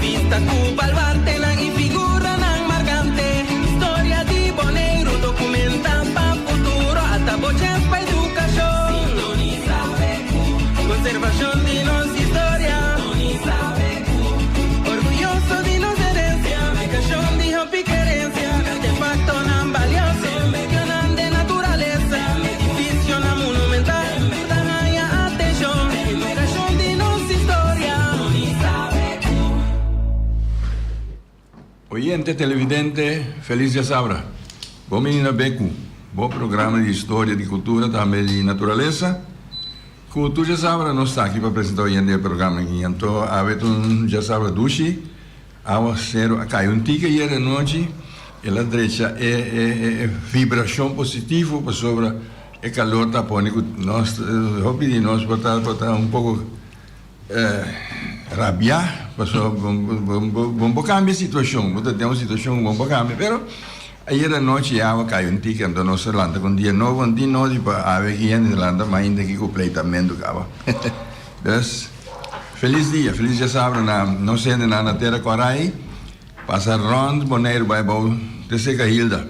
Entrevista ku baluartenan i figuranan markante. Historia di Boneiru dokumentá pa futuro. Ata bo chèns pa edukashon. Sintonisa BQ. Konservashon di nos historia. Sintonisa BQ. Orguyoso di nos herensia. Edukashon di hopi kerensia. Artefaktonan balioso. Medionan den naturalesa. Edifisionan monumental. Tur ta haña atenshon. Edukashon di nos historia. Oyente televidente felis djasabra. Bo bini na Beku, bo programa di historia, di kultura tambe di naturalesa. Ku tur djasabra nos ta aki pa presenta oyente e programa aki. Anto awe ta un djasabra dushi, awa sero a kai un tiki ayer anochi, el a drecha e e vibrashon positivo pasobra e kalor ta pone ku nos hopi di nos por ta por ta un poko Rabiá, pasobra bo no por kambia e situashon, bo ta den un situashon ku bo no por kambia, pero ayer anochi e awa kai un tiki, anto nos a lanta ku un dia nobo, un dia nochi pa awe aki hende ta lanta mainta aki ku pleitamentu kaba. Dus, felis dia, felis djasabra na nos hendenan na Tera Korai, pasa rònt Boneiru bai abou te seka Hilda.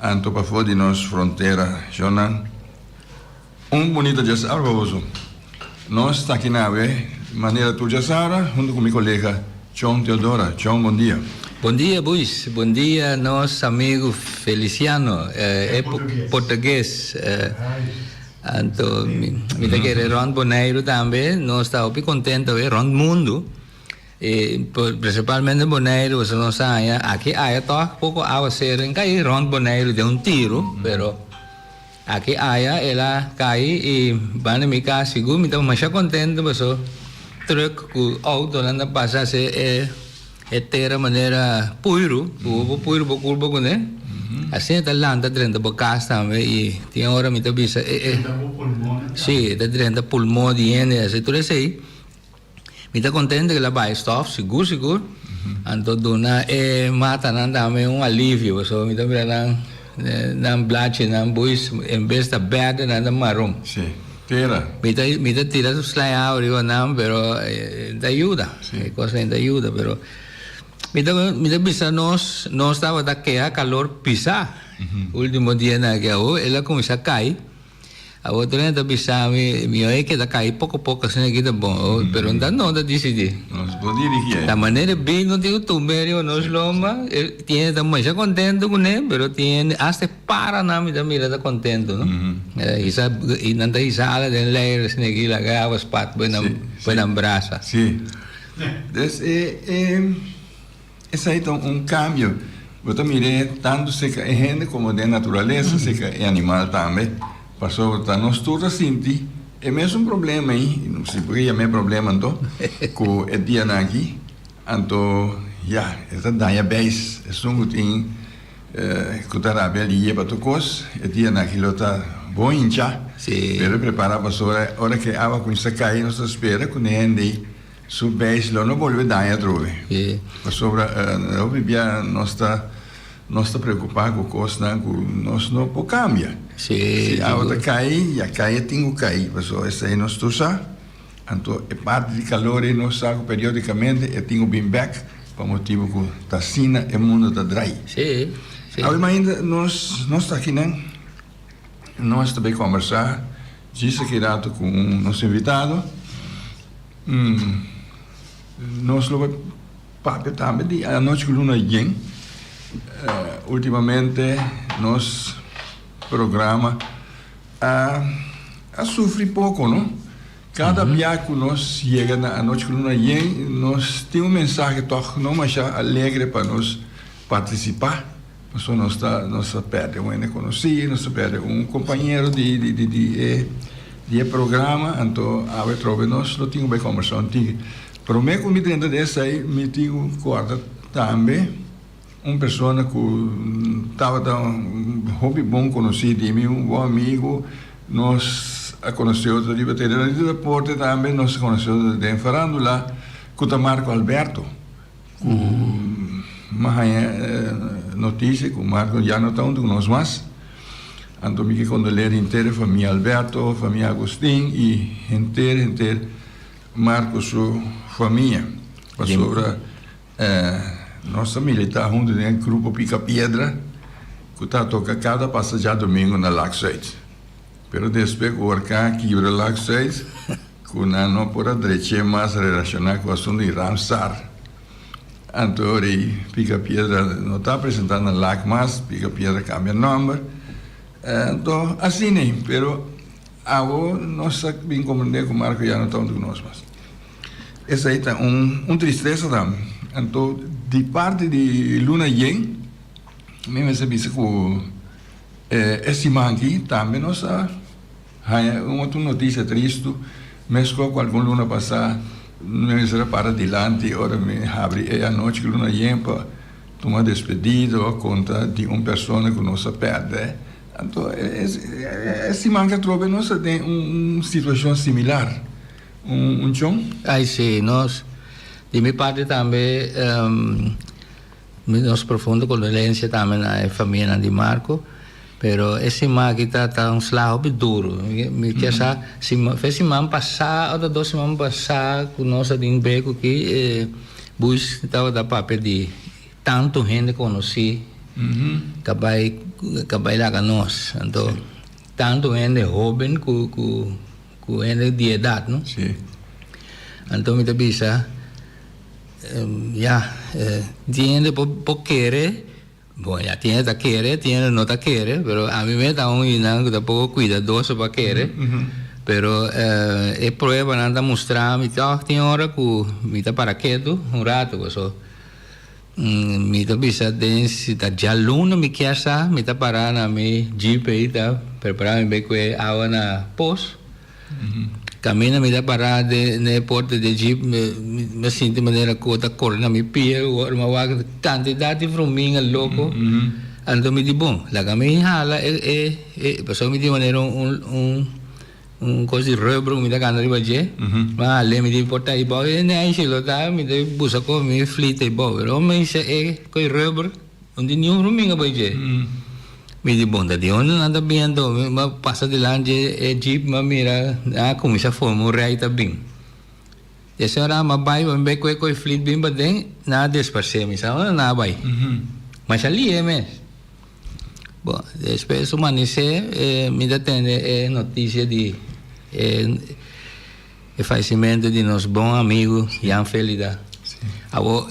Anto pafó di nos frontera, shonnan. Un bunita djasabra pa boso. Nos ta aki nawe manera tur djasabra hunto ku mi kolega Chon Teodora. Chon, bon dia. Bon dia Buis, bon dia nos amigo Feliciano, e portugues. Anto mi ta kere rond Boneiru tambe nos ta hopi contento awe rond mundo. I prinsipalmente Boneiru pasobra nos a haña aki aya tòg poko awaseru en kai rònt Boneiru den un tiru pero aki aya el a kai i banda mi kas sigur mi ta masha kontentu pasobra trùk ku outonan ta pasa hasi e e tera manera puiru ku bo por puiru bo kurpa kuné asina ta lanta drenta bo kas tambe i tin ora mi ta bisa e e si ta drenta pulmon di hende asina tur esei. Mi ta contento cu el a bay stof, sigur sigur. Anto duna e matanan tambe un alivio, pasobra mi ta mira nan nan blachinan buis en bes ta berde nan ta maron. Sí, tera. Mi ta mi ta tira su slai awa riba nan pero ta yuda, e cosnan ta yuda pero mi ta mi ta bisa nos nos tabata keha calor pisa ultimo dianan aki awor el a cuminsa cay. Awor Trina ta bisa mi, mi oe keda kai poko poko asina aki ta bon, pero no ta no ta disidí. Nos por dirigí ei. Ta manera bin no tin ku tumba riba nos lomba, e tin hende ta masha kontentu kuné, pero tin hende asta e paranan mi ta mira ta kontentu no. Hisa i nan ta hisa ala den leir asina aki laga awa spat bo nan bo nan brasa. Sí. Des e e. Esei ta un kambio. Bo ta mir'é tantu serka e hende komo den naturalesa, serka e animal tambe. Pasobra ta nos tur ta sinti e mesun problema ei, no si por yam'é problema anto, ku e dianan aki. Anto, ya, e ta daña beis. Esun ku tin ku ta rabia liye pa tur kos, e dianan aki lo ta bon hinchá. Pero prepara pasobra ora ku e awa kuminsá kai nos ta spera ku hende ei Su beis lo no bolbe daña atrobe. Pasobra hopi bia nos ta nos ta preocupa cu cosnan cu nos no por cambia. Si awa ta cay, ya cay e tin cu cay, pasobra esey nos tur sa. Anto e parti di calor ey nos sa cu periodicamente e tin cu bin bek pa motibo cu ta asina e mundo ta drai. Awe mainta nos nos ta akinan, nos ta bay combersa djis aki rato cu un nos invitado. Nos lo bai papia tambe di anochi ku luna yen. Ultimamente nos programa a a sufri poko no. Kada bia ku nos yega na anochi ku luna yen nos tin un mensahe tòg no masha alegre pa nos partisipá. Pasobra nos ta nos ta pèrdè un hende konosí, nos ta pèrdè un kompañero di di di di e di e programa, anto awe trobe nos lo tin ku bai kòmbersá un tiki. Promé ku mi drenta den esei mi tin ku kòrda tambe un persona ku tabata hopi bon konosí di mi, un bon amigu, nos a konosé otro riba tereno di deporte tambe, nos a konosé otro den farándula, ku ta Marco Alberto. Ku mi a haña notisia ku Marco ya no ta huntu ku nos mas. Anto mi ke kondoler henter e famia Alberto, famia Agustin i henter henter Marco su famia. Pasobra nos ta militá huntu den e grupo Pica Piedra ku ta toka kada pasa djadumingu na Lac Zuid. Pero despues ku orkan kibra Lac Zuid ku nan no por a drech'é mas relashoná ku asuntu di Ramsar. Anto ora ei Pica Piedra no ta presentá na Lac mas, Pica Piedra kambia nòmber. Anto asina ei, pero awo nos a bin komprendé ku Marco ya no ta huntu ku nos mas. Esei ta un un tristesa tambe. Anto di parti di luna yen mi mester bisa ku e siman aki tambe nos a haña un otro notisia tristu meskos ku algun luna pasá mi mester a para dilanti ora mi habri e anochi ku luna yen pa tuma despedida o konta di un persona ku nos a pèrdè. Anto e siman aki atrobe nos a den un situashon similar. Un chon? Ay si, nos di mi parti tambe nos profundo condolencia tambe na e famianan di Marco, pero e siman aki ta ta un sla hopi duro. Mi kier sa si fe siman pasa o ta dos siman pasa cu nos a tin becu aki e Bush tabata papia di tanto hende conoci ta bay ta bay laga nos, anto tanto hende hoben cu cu. Ku hende di edat, no? Sí. Anto mi ta bisa, ya, tin hende por por kere, bon ya tin hende ta kere, tin hende no ta kere, pero ami mes ta un di nan ku ta poko kuidadoso pa kere, pero e pruebanan ta mustra mi tòg tin ora ku mi ta para ketu un ratu paso Mi ta bisa den si ta djaluna mi kier sa mi ta para na mi jeep ei ta prepara mi bay kue awa na pos. Caminda mi ta para den e porta di e jeep mi a sinti manera cu ta core na mi pia ora mi a wak cantidad di vruminga loco anto mi di bon laga mi hala e e pasobra mi tin manera un un. Un kos di rubber ku mi ta gana riba dje. Mi a hal'é, mi di por ta ei bou. E nèshi lo ta, mi ta busa kon mi flita ei bou. Pero mi hisa e kos rubber, no tin niun ruminga bai dje. Mi di bon, ta di unda nan ta bin anto? Mi a pasa dilanti dje e jeep, mi a mira nan a kuminsá forma un rei ta bin. E señora mi a bai, mi bai kohe kohe flit bin paden, nan a desparsé. Mi sa unda nan a bai. Masha lihe mes. Bon, despues su manisé mi ta tende e notisia di e fallecimento di nos bon amigu Jan Felida. Awor,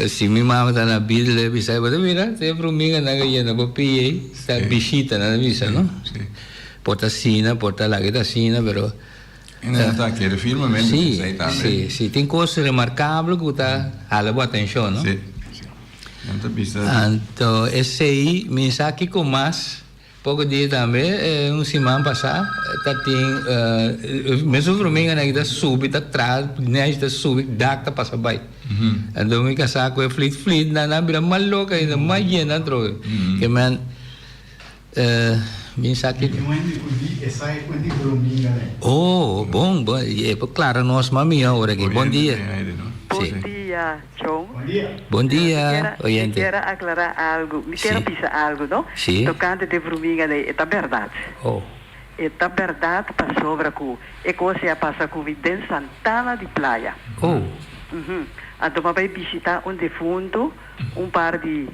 si mi mama ta na bida lo e bisa, bo ta mira te bruminganan a yena bo pia ei, ta bishita nan ta bisa, no? Por ta asina, por ta laga ta asina, pero. E nan ta kere firmemente ku esei tambe. Sí, sí, tin kos remarkabel ku ta hala bo atenshon, no? Sí, sí. Nan ta bisa. Anto esei mi sa kiko mas poko dia tambe, un siman pasá ta tin mesun vruminganan aki ta subi ta traha nèshi ta subi dak ta pasa bai. Anto mi kasá ku e flit flit nan a bira mas loko ainda mas yena atrobe. Ke men. Mi sa ki. Oh, bon, bon. E por clara nos mas mihor ora aki. Bon dia. Bon dia, John. Bon dia, oyente. Mi kier a aclara algo. Mi kier a bisa algo, no? Si. Tocante de vruminga ei. E ta berdad. Oh. E ta berdad pasobra cu e cos ei a pasa cu mi den Santana di Playa. Oh. Anto mi a bay bishita un defunto un par di.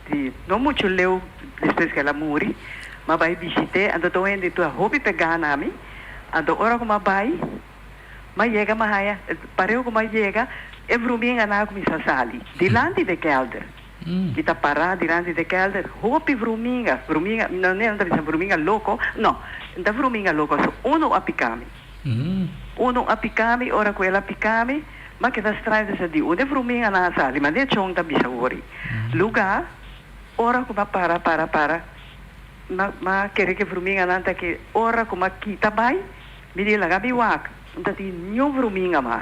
Di no muchu leu despues ku el a muri, m'a bai bishit'é, anto ta un hende tur a hopi pegá na mi. Anto ora ku m'a bai, m'a yega m'a haña, pareu ku m'a yega, e vruminga nan a kuminsá sali dilanti di e kèlder. Mi ta pará dilanti di e kèlder, hopi vruminga, vruminga, no nan ta bisa vruminga loko, no, no ta vruminga loko, so unu a piká mi. Unu a piká mi, ora ku el a piká mi, m'a keda straño ta bisa di unda e vruminga nan a sali, ma di e chon ta bisa wori. Luga, ora ku m'a para, para, para, m'a, m'a kere ku e vruminganan ta ke ora ku m'a kita bai, mi di laga mi wak, N ta tin niun vruminga mas.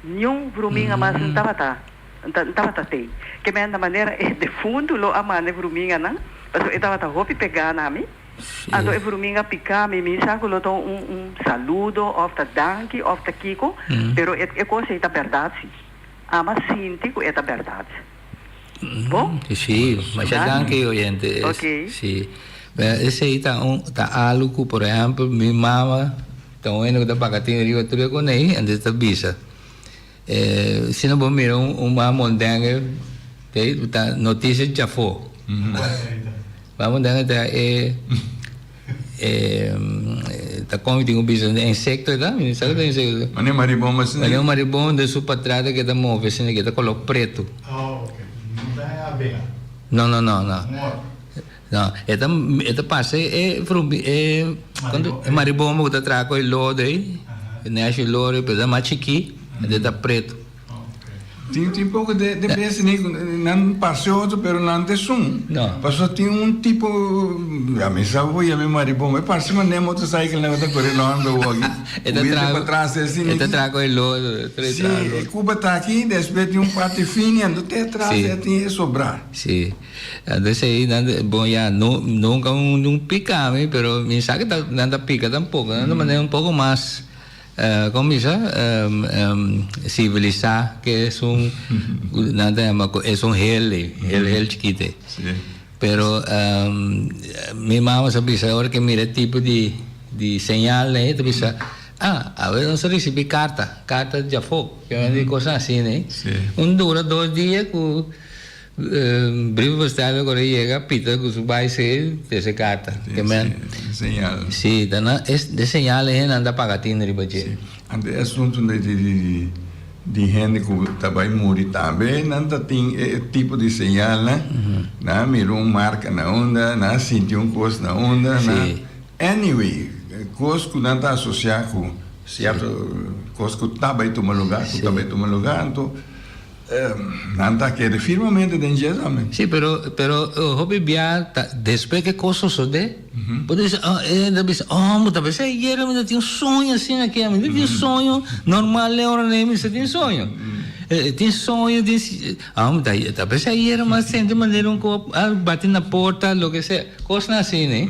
Niun vruminga mas N tabata, N ta, N tabata tei. Ke men na manera e defuntu lo a manda e vruminganan, pasobra e tabata hopi pegá na mi. Anto e vruminga piká mi, mi sa ku lo ta un, un saludo òf ta danki òf ta kiko, pero e, e kos ei ta bèrdat si. Ama sinti ku e ta bèrdat. Bo? Sí, masha danki oyente. Ok. Sí. Esei ta un ta algu ku por ehèmpel mi mama ta un hende ku ta baka tin riba tur e konei, entonces ta bisa. Si no bo mira un mamondengue ta noticia djafó. Mamondengue ta e ta kon mi tin ku bisa insecto e ta? Mi no sa ku ta insecto. Manera maribomba asina. Manera un maribomba den su patras ta keda move asina ke ta koló pretu. Oh ok, no ta e abeha. No no no no. No, e ta e ta pasa e frumpi e e maribomba ku ta traha ku e lodo ei, e neshi lodo ei, pero ta mas chikí, e ta pretu. Tin tin poko de de bes ni nan parse otro pero nan ta esun. No. Pasobra tin un tipo a mi sa bo yama e maribomba e parse manera motorcycle nan ku ta kore rond awo aki. E ta Ku traha pa tras asina e ta aki. traha ku e lodo, e ta Si, traha e kuba ta aki despues tin un parti fini anto te atras Si. e tin e sobrá. Si. Entonces ei nan ta, bon ya no nunca un un pica mi pero mi sa que ta nan ta pica tampoco nan ta manera un poco mas como bisa civilisa que esun nan ta yama cu esun hel ei hel hel chikito ei pero mi mama sa bisa ora ke mira e tipo di di señal ei ta bisa ah awe nos a ricibi carta carta djafó cosnan asina ei un dura dos dia cu Brief bestel ora e yega Peter cu su bai se trece carta. Ke men. Señal. Si, ta nan es de señal e nan ta paga tin riba dje. Si. Anto e asunto di di di hende cu ta bai muri tambe nan ta tin e tipo di señalnan. Nan a mira un marca na unda, nan a sinti un cos na unda, nan anyway cos cu nan ta asocia cu cierto cos cu ta bai tuma lugar, cu ta bai tuma lugar anto. Nan ta kere firmemente den dje tambe. Sí, pero, pero hopi bia ta despues ke kos sosodé, bo ta bisa, oh, e ta bisa, oh, bo ta bisa ayera mi ta tin un soño asina aki, mi ta tin soño normal e ora nei mi sa tin soño. Tin soño, tin, ah, mi ta, ta bisa ayera mi a sinti manera un kos a bati na porta, loke sea, kosnan asina.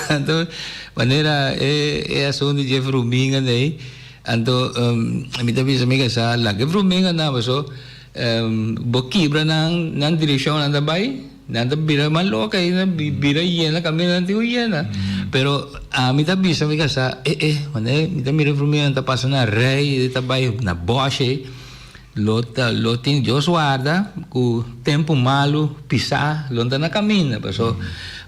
Anto, manera e, e asuntu dje vruminga nei. Anto mi ta bisa mi kasá, laga e vruminga nan paso bo kibra nan nan direkshon nan ta bai, nan ta bira mas loka i nan bira yena kaminda nan tin ku yena. Pero ami ta bisa mi kasá, e e manera mi ta mira e vruminga nan ta pasa na rei, ta bai na bòshe, lo ta lo tin Dios warda ku tempu malu pisá lo no ta na kaminda paso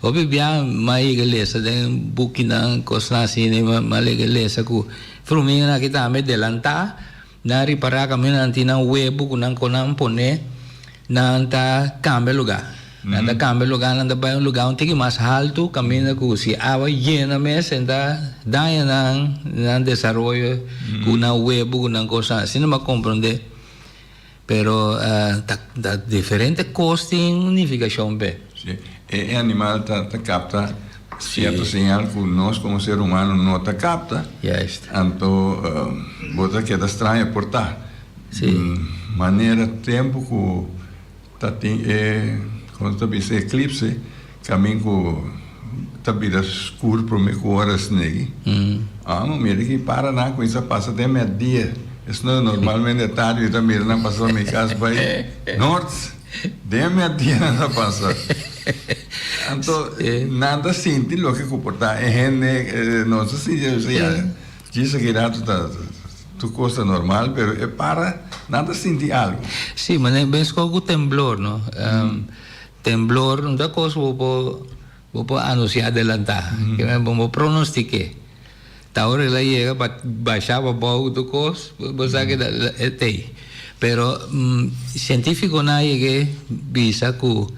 hopi bia mi a yega lesa den bukinan kosnan asina mi a yega lesa ku Fruminganan aki tambe delantá, nan ripará kaminda nan tin nan webu ku nan kon nan pone, nan ta kambia lugá. Nan ta kambia lugá, nan ta bai un lugá un tiki mas haltu kaminda ku si awa yena mes e ta daña nan nan desaroyo ku nan webu ku nan kosnan. Asina mi a komprondé. Pero ta ta diferente kos tin un nifikashon p'e. Sí, e animal ta ta kapta sierto señal ku nos komo ser humano no ta kapta. Juist. Anto bo ta keda straño por ta. Sí. Manera tempu ku ta tin e, komo ta bisa, eklipse, kamin ku ta bira skur prome ku ora snegi. Amo mira ki para nan kuminsa pasa den mèrdia. Esnan normalmente tardi mi ta mira nan pasa pa mi kas bai nort. Den mèrdia nan ta pasa. Anto nan ta sinti loke ku por ta e hende no ta sinti ya djis aki rato ta tur kos ta normal pero e para nan ta sinti algo. Sí, manera meskos ku temblor no. Temblor no ta kos bo por bo por anuncia adelanta, ke men bo por pronostique. Ta ora el a yega pa basha pa bou tur kos, bo sa ke e tei. Pero cientificonan a yega bisa ku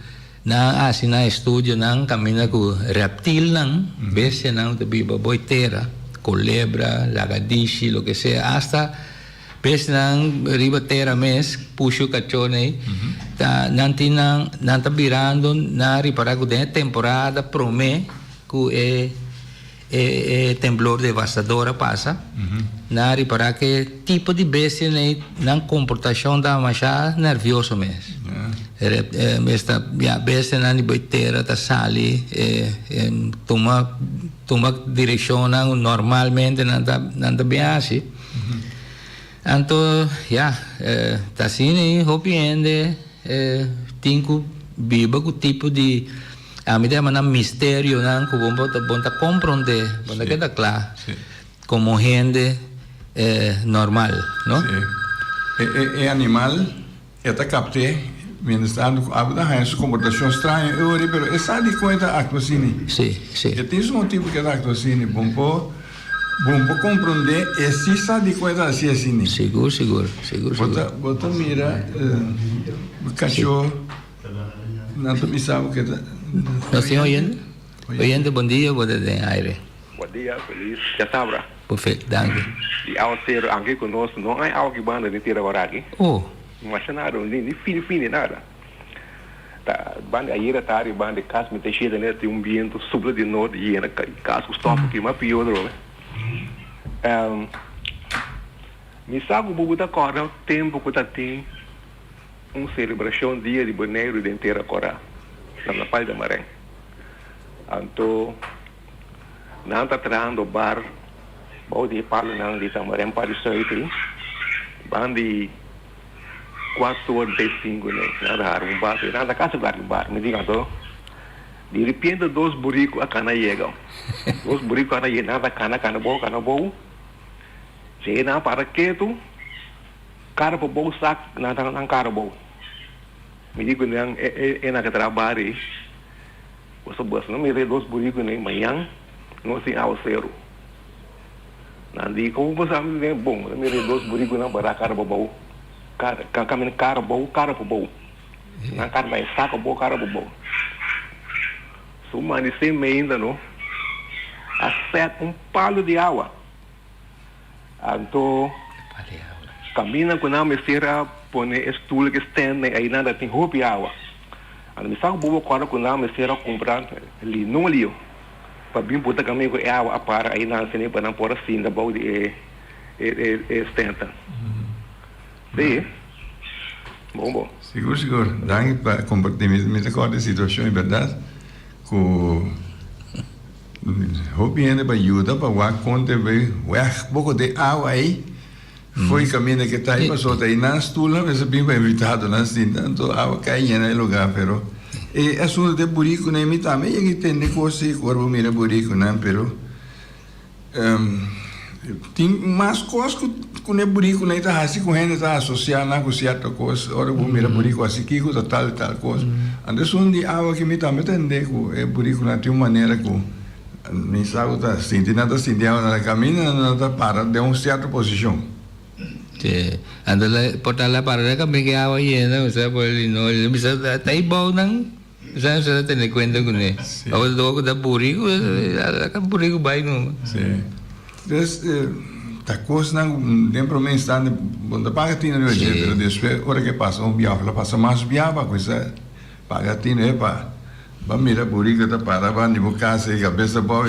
nan a hasi nan estudionan kaminda ku reptilnan, bestianan ku ta biba bou e tera, kolebra, lagadishi, loke sea, asta Pesnan riba tera mes, pushu kachó nei, ta nan tin nan, nan ta birando, nan a ripará ku den e temporada promé ku e e e temblor devastador a pasa, nan a ripará ku e tipo di bestia nei nan komportashon ta mashá nèrvioso mes. Esta ya bestianan di bai tera ta sali tuma tuma direkshonnan ku normalmente nan ta nan ta bin hasi. Anto ya, ta asina ei hopi hende tin ku biba ku tipo di, ami ta yama nan misterionan ku bo bo ta komprondé, bo ta keda kla komo hende normal, no? Sí. E e e animal e ta kapt'é mientras tanto ku abo ta haña su komportashon straño e ora ei pero e sa dikon e ta aktua asina. Sí, sí. E tin su motibu ku e ta aktua asina. Bon por bon por komprondé e si sa dikon e ta hasi asina. Sigur, sigur, sigur, Bo sigur. ta bo ta mira kachó nan ta bisa bo ku e ta. Nos tin oyente? Oyente bon dia bo ta den aire. Bon dia, felis djasabra. Perfect, danki. Di awaseru anke ku nos no hay awa ki banda den tera waraki. Oh. Masha nada, ni fini fini nada. Ta banda ayera tardi banda kas mi ta sheta neta tin un bientu supla di nort yena kas ku stòf aki mas pió atrobe. Mi sa ku bo ta kòrda tempu ku ta tin un selebrashon dia di Boneiru den Tera Kòrá na Palda Maren. Anto nan ta trahando bar bou di e palonan di Tamaren pa di suit ei. Ban di kuater or te sinku nei nan ta hari un bar. Nan ta kasi bar di bar. Mi di anto di ripiente dos buriku a kana yega. Dos buriku a kana yega nan ta kana kana bou kana bou. Dje nan para ketu kara pa bou sak nan ta nan kara bou. Mi di ku nan e nan ke traha bar ei. Boso bos no mira e dos burikunan ei mañan nos tin awaseru. Nan di, Komo bo sa? Mi di, Bon, no mira e dos burikunan pará kara pa bou, kara, kaminda kara bou, kara pa bou. Nan kara na e saka bou, kara pa bou. Su manisé meinta no a sèt un palu di awa. Anto kaminda ku nan mester a pone e stul ku e stand ei nan ta tin hopi awa. Anto mi sa ku bo bo kòrda ku nan mester a kumpra linoleo pa bin pota kaminda ku e awa a para ei nan asina pa nan por a sinta bou di e e stand nan. Si. Bon bo. Sigur sigur. Danki pa komparti. Mi ta kòrda e situashon e bèrdat ku. Hopi hende pa yuda pa wak kon te bay weg poko den awa ey fo'i kaminda ke ta ey pasobra ta ey nan stulnan mester bin pa invitadonan sinta anto awa kai yena e lugar pero e asunto den burikunan mi tambe yega i tende kos si ora bo mira burikunan pero Tin mas kos ku ku e burikunan ta hasi ku hende ta asosiá nan ku sierto kos. Ora bo mira buriku hasi kiko ta tal i tal kos. Anto esun di awa aki mi tambe ta hende ku e burikunan tin un manera ku mi sa ku ta sinti nan ta sinti awa nan ta kaminda nan ta para den un sierto posishon. Sí. Anto por ta la para den kaminda ku e awa yena, osea por el no bisa ta ei bou nan. Esei nos ta tene kuenta kuné. Awor dor ku ta buriku, laga buriku bai numa. Sí. Des ta kosnan ku den promé instante bo no ta paga tinu riba dje, pero despues ora ke pasa un biaha òf la pasa mas biaha pa kuminsá paga tinu epa bo a mira buriku ta para banda di bo kas ei kabes ta bou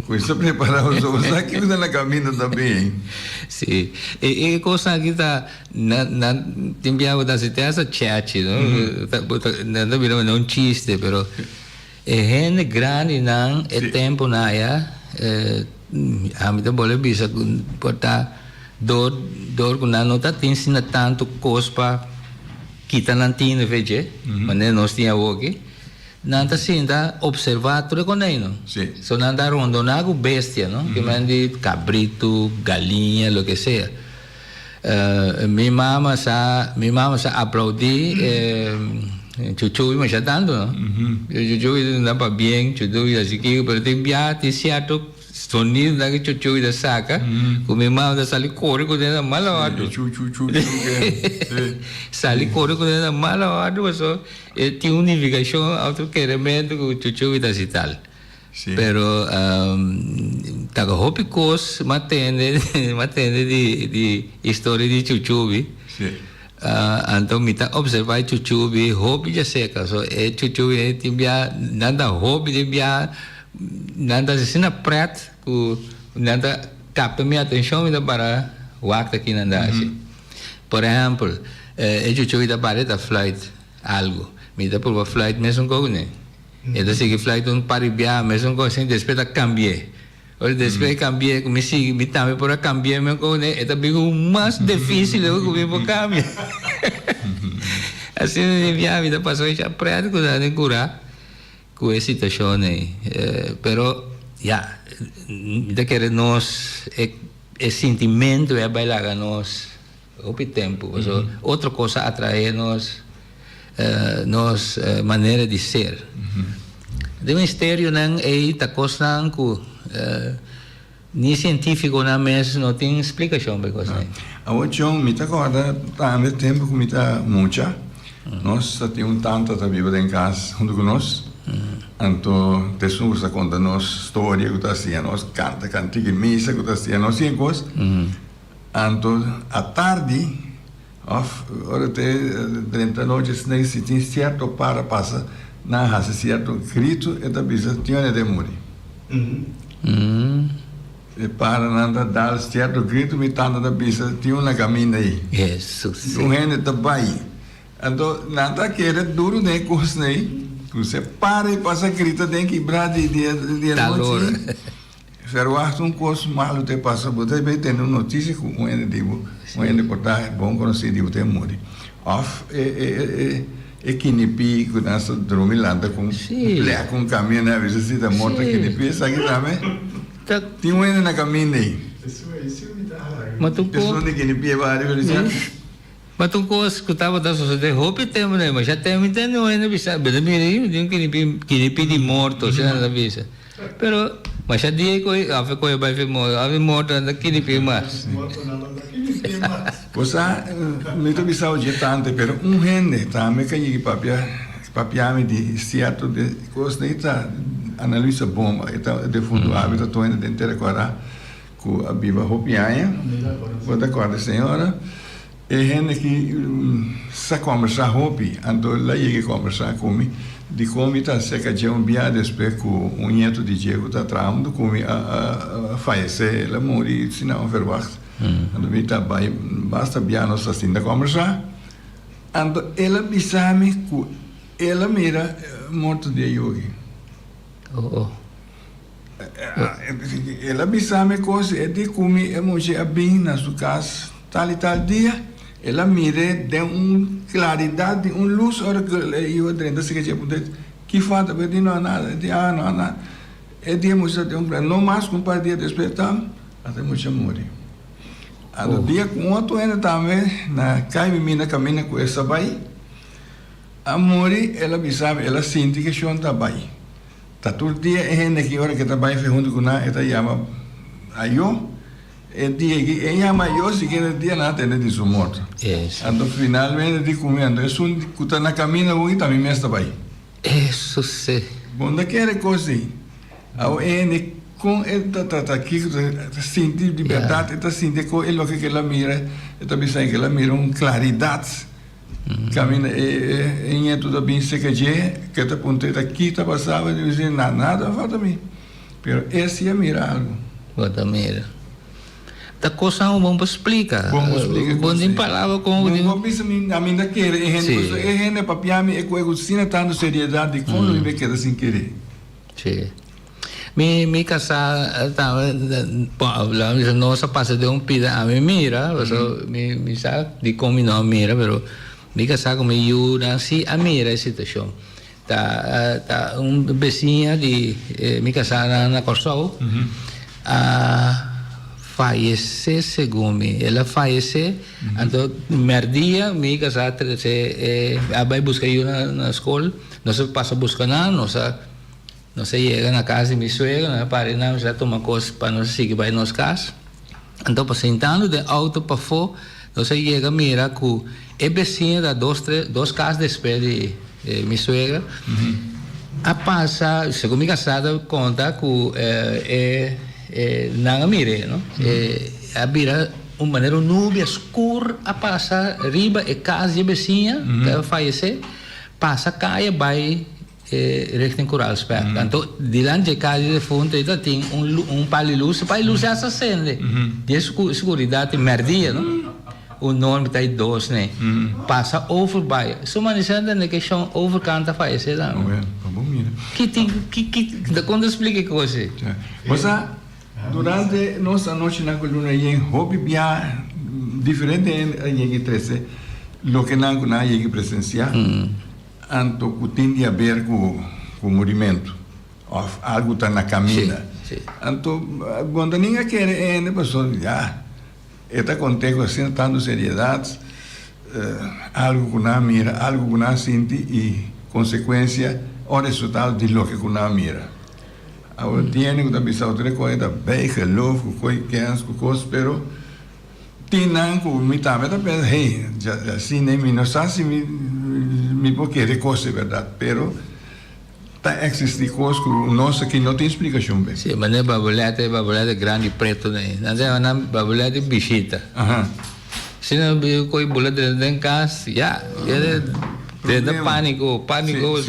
kuminsá prepará bo so bo sa kiko ta na kaminda ta bin. Sí. E kosnan aki ta. Nan nan tin bia bo ta hasi te hasta chachi no bo ta nan ta bira manera un chiste pero e hende grandinan e temponan aya ami ta bolbe bisa ku por ta dor dor ku nan no ta tin asina tantu kos pa kita nan tinu fe dje manera nos tin awoki nan ta sinta observa tur e konei no so nan ta rondona ku bestia no kimen di kabritu galiña loke sea. Mi mama sa mi mama sa aplaudí Chuchuy masha tantu no. Chuchuy ta pa bien, Chuchuy ta chikito pero tin bia tin cierto sonido nan ku Chuchuy ta saka ku mi mama ta sali kore ku den na mala wòrdu. Sali kore ku den na mala wòrdu pasobra e tin un nifikashon òf kerementu ku Chuchuy ta hasi tal. Sí. Pero ta cu hopi cos m'a tende, m'a tende di di historia di Chuchubi. Sí. Anto mi ta observa e Chuchubi hopi djaseca. So e Chuchubi ei tin bia nan ta hopi tin bia nan ta asina pret cu nan ta capta mi atencion mi ta para wak ta kinan ta haci. Por ehempel e Chuchubi ta para e ta fluit algo. Mi ta purba fluit mesun cu ne. E ta sigui fluit un par di biaha mesun kos sin despues ta cambi'é. Ora despues e cambi'é ku mi sigui mi tambe por a cambi'é men kos e ta bin un mas dificil ku mi por cambia. Asina di biaha mi ta pasa un pret ku ta den cura ku e situacion ei. Pero ya mi ta kere nos e sintimento ei a bai laga nos. hopi tempu pasobra otro kos a atraé nos nos manera di ser. Den misterionan ei ta kosnan ku ni sientífikonan mes no tin splikashon pa e kosnan ei. Awor John, mi ta kòrda tambe tempu ku mi ta mucha, nos ta tin un tanta ta biba den kas huntu ku nos, anto ta esun ku sa konta nos storia ku ta hasiña nos kanta kantika i misa ku ta hasiña nos tin e kos. Anto atardi òf ora te drenta nochi esei si tin sierto para pasa nan hasi sierto gritu e ta bisa tin ora e ta muri. E paranan ta dal sierto gritu mi tanta ta bisa tin un na kaminda ei. Un hende ta bai. Anto nan ta kere duru den e kosnan ei ku se para i pasa grita den kibra di di anochi. Verwacht un kos malu te pasa bo ta bay tende un notisia ku un hende di bo un hende por ta bon konosí di bo ta muri òf e e e e kinipí ku nan sa drumi lanta ku un plek un kaminda a bisa si ta morto kinipí esaki tambe tin un hende na kaminda ei esun di kinipí e baha riba di Ma tur kos ku tabata sosodé hopi tempu na masha tempu mi tende un hende bisa bira mira ei tin un kinipi kinipi di morto asina nan ta bisa pero masha dia ku afe ku e bai fi morto afe morto nan ta kinipi mas. Bo sa mi ta bisa oye tante pero un hende tambe ka yegi papia papia mi di sierto de kos ei ta Ana Luisa Bomba e ta defuntu awe ta tur hende den tera kora. Ku a biba hopi aña. Bo ta kòrda señora? E hende ki sa kòmbersá hopi, anto el a yega e kòmbersá ku mi dikon mi ta seka dje un bia despues ku un ñetu di dje ku ta traha huntu ku mi a fayesé, el a muri asina onverwacht. Anto mi ta bai basta bia nos ta sinta kòmbersá. Anto el a bisa mi ku el a mira morto di e yu aki. El a bisa mi cos, e di cu mi e mucha a bin na su cas tal y tal dia, el a mir'e den un claridad di un luz ora cu e iba drenta asina dje puntra ki falta? E di no a nada, e di ah no a nada, e di e mucha ta den un claridad, no mas cu un par dia despues tam ata e mucha muri. Anto dia cu un otro hende tambe na cay mi mina caminda cu e sa bay a muri, el a bisa mi el a sinti cu e shon ta bay. Ta tur dia e hende aki ora ke ta bai fe huntu ku nan e ta yama Ayó. E dia aki e yama Ayó siguiente dia nan a tende di su morto. Anto finalmente di ku mi anto esun ku ta na kaminda ku mi ta mi mes ta bai. Eso si. Bo no ta kere kos ei. Awo e hende kon e ta trata kiko ta sinti di bèrdat e ta sinti kon e loke ke el a mira e ta bisa ke el a mira un klaridat. Caminda e e ñetu ta bin seca dje, ke ta puntra ta ki ta pasaba, e dici na nada a falta mi, pero e si a mira algo. Bo ta mira. Ta cosnan cu bon por splica. Bon por splica Bon tin palabra con Bon por bisa mi, ami ta kere e hende, pasobra e hende papia mi e cu e cu asina tanto seriedad di con lo mi bay keda sin kere. Si. Mi mi casá ta bon nos a pasa den un pida ami mira pasobra mi mi sa dikon mi no a mira pero mi casá ku mi yunan si a mira e situashon ta ta un besiña di mi casá na na Kòrsou a fayesé segun mi el a fayesé anto mèrdia mi casá a trese a bai buska e yunan na skol nos a pasa buska nan nos a Nos a yega na kas di mi suegro, nos a para ei nan, nos a tuma kos pa nos sigui bai nos kas. Anto pa sintando den outo pafó, nos a yega mira ku e besiño ta dos tres dos kas despues di mi suegra a pasa, segun mi kasá ta konta ku e nan a mir'é no, a bira un manera un nubia skur a pasa riba e kas di e besiña ku a fayesé, pasa kaya bai E richting Koraalsberg. Anto dilanti dje cas di defunto ei ta tin un un pal di luz, e pal di luz ya sa sende. Di e seguridad e merdia no. Un norma ta e dos ne. Pasa over bai. Su manisha ta ne ke shon overkant ta fayece tambe. Ki tin ki ki ta kon ta splika e kos ei? Bo sa durante nos anochinan ku luna yen hopi bia diferente hende a yega i trese loke nan ku nan a yega i presensia. Anto ku tin di haber ku ku murimentu òf algu ta na kaminda. Anto Gondanin a kere e hende pasobra ya. E ta kont'é ku asina tantu seriedat, algu ku nan a mira, algu ku nan a sinti i konsekuensia o resultado di loke ku nan a mira. Awor tin hende ku ta bisa otro e kos ta bijgeloof ku koi kens ku kos pero tin nan ku mi tambe ta pensa hey asina mi no sa si mi mi por kere kos di bèrdat pero ta existi kos ku nos aki no tin splikashon p'e. Si, manera babuleta e babuleta grandi preto nei nan ta yama nan babuleta di bishita si nan koi bula drenta den kas ya drenta paniko paniko.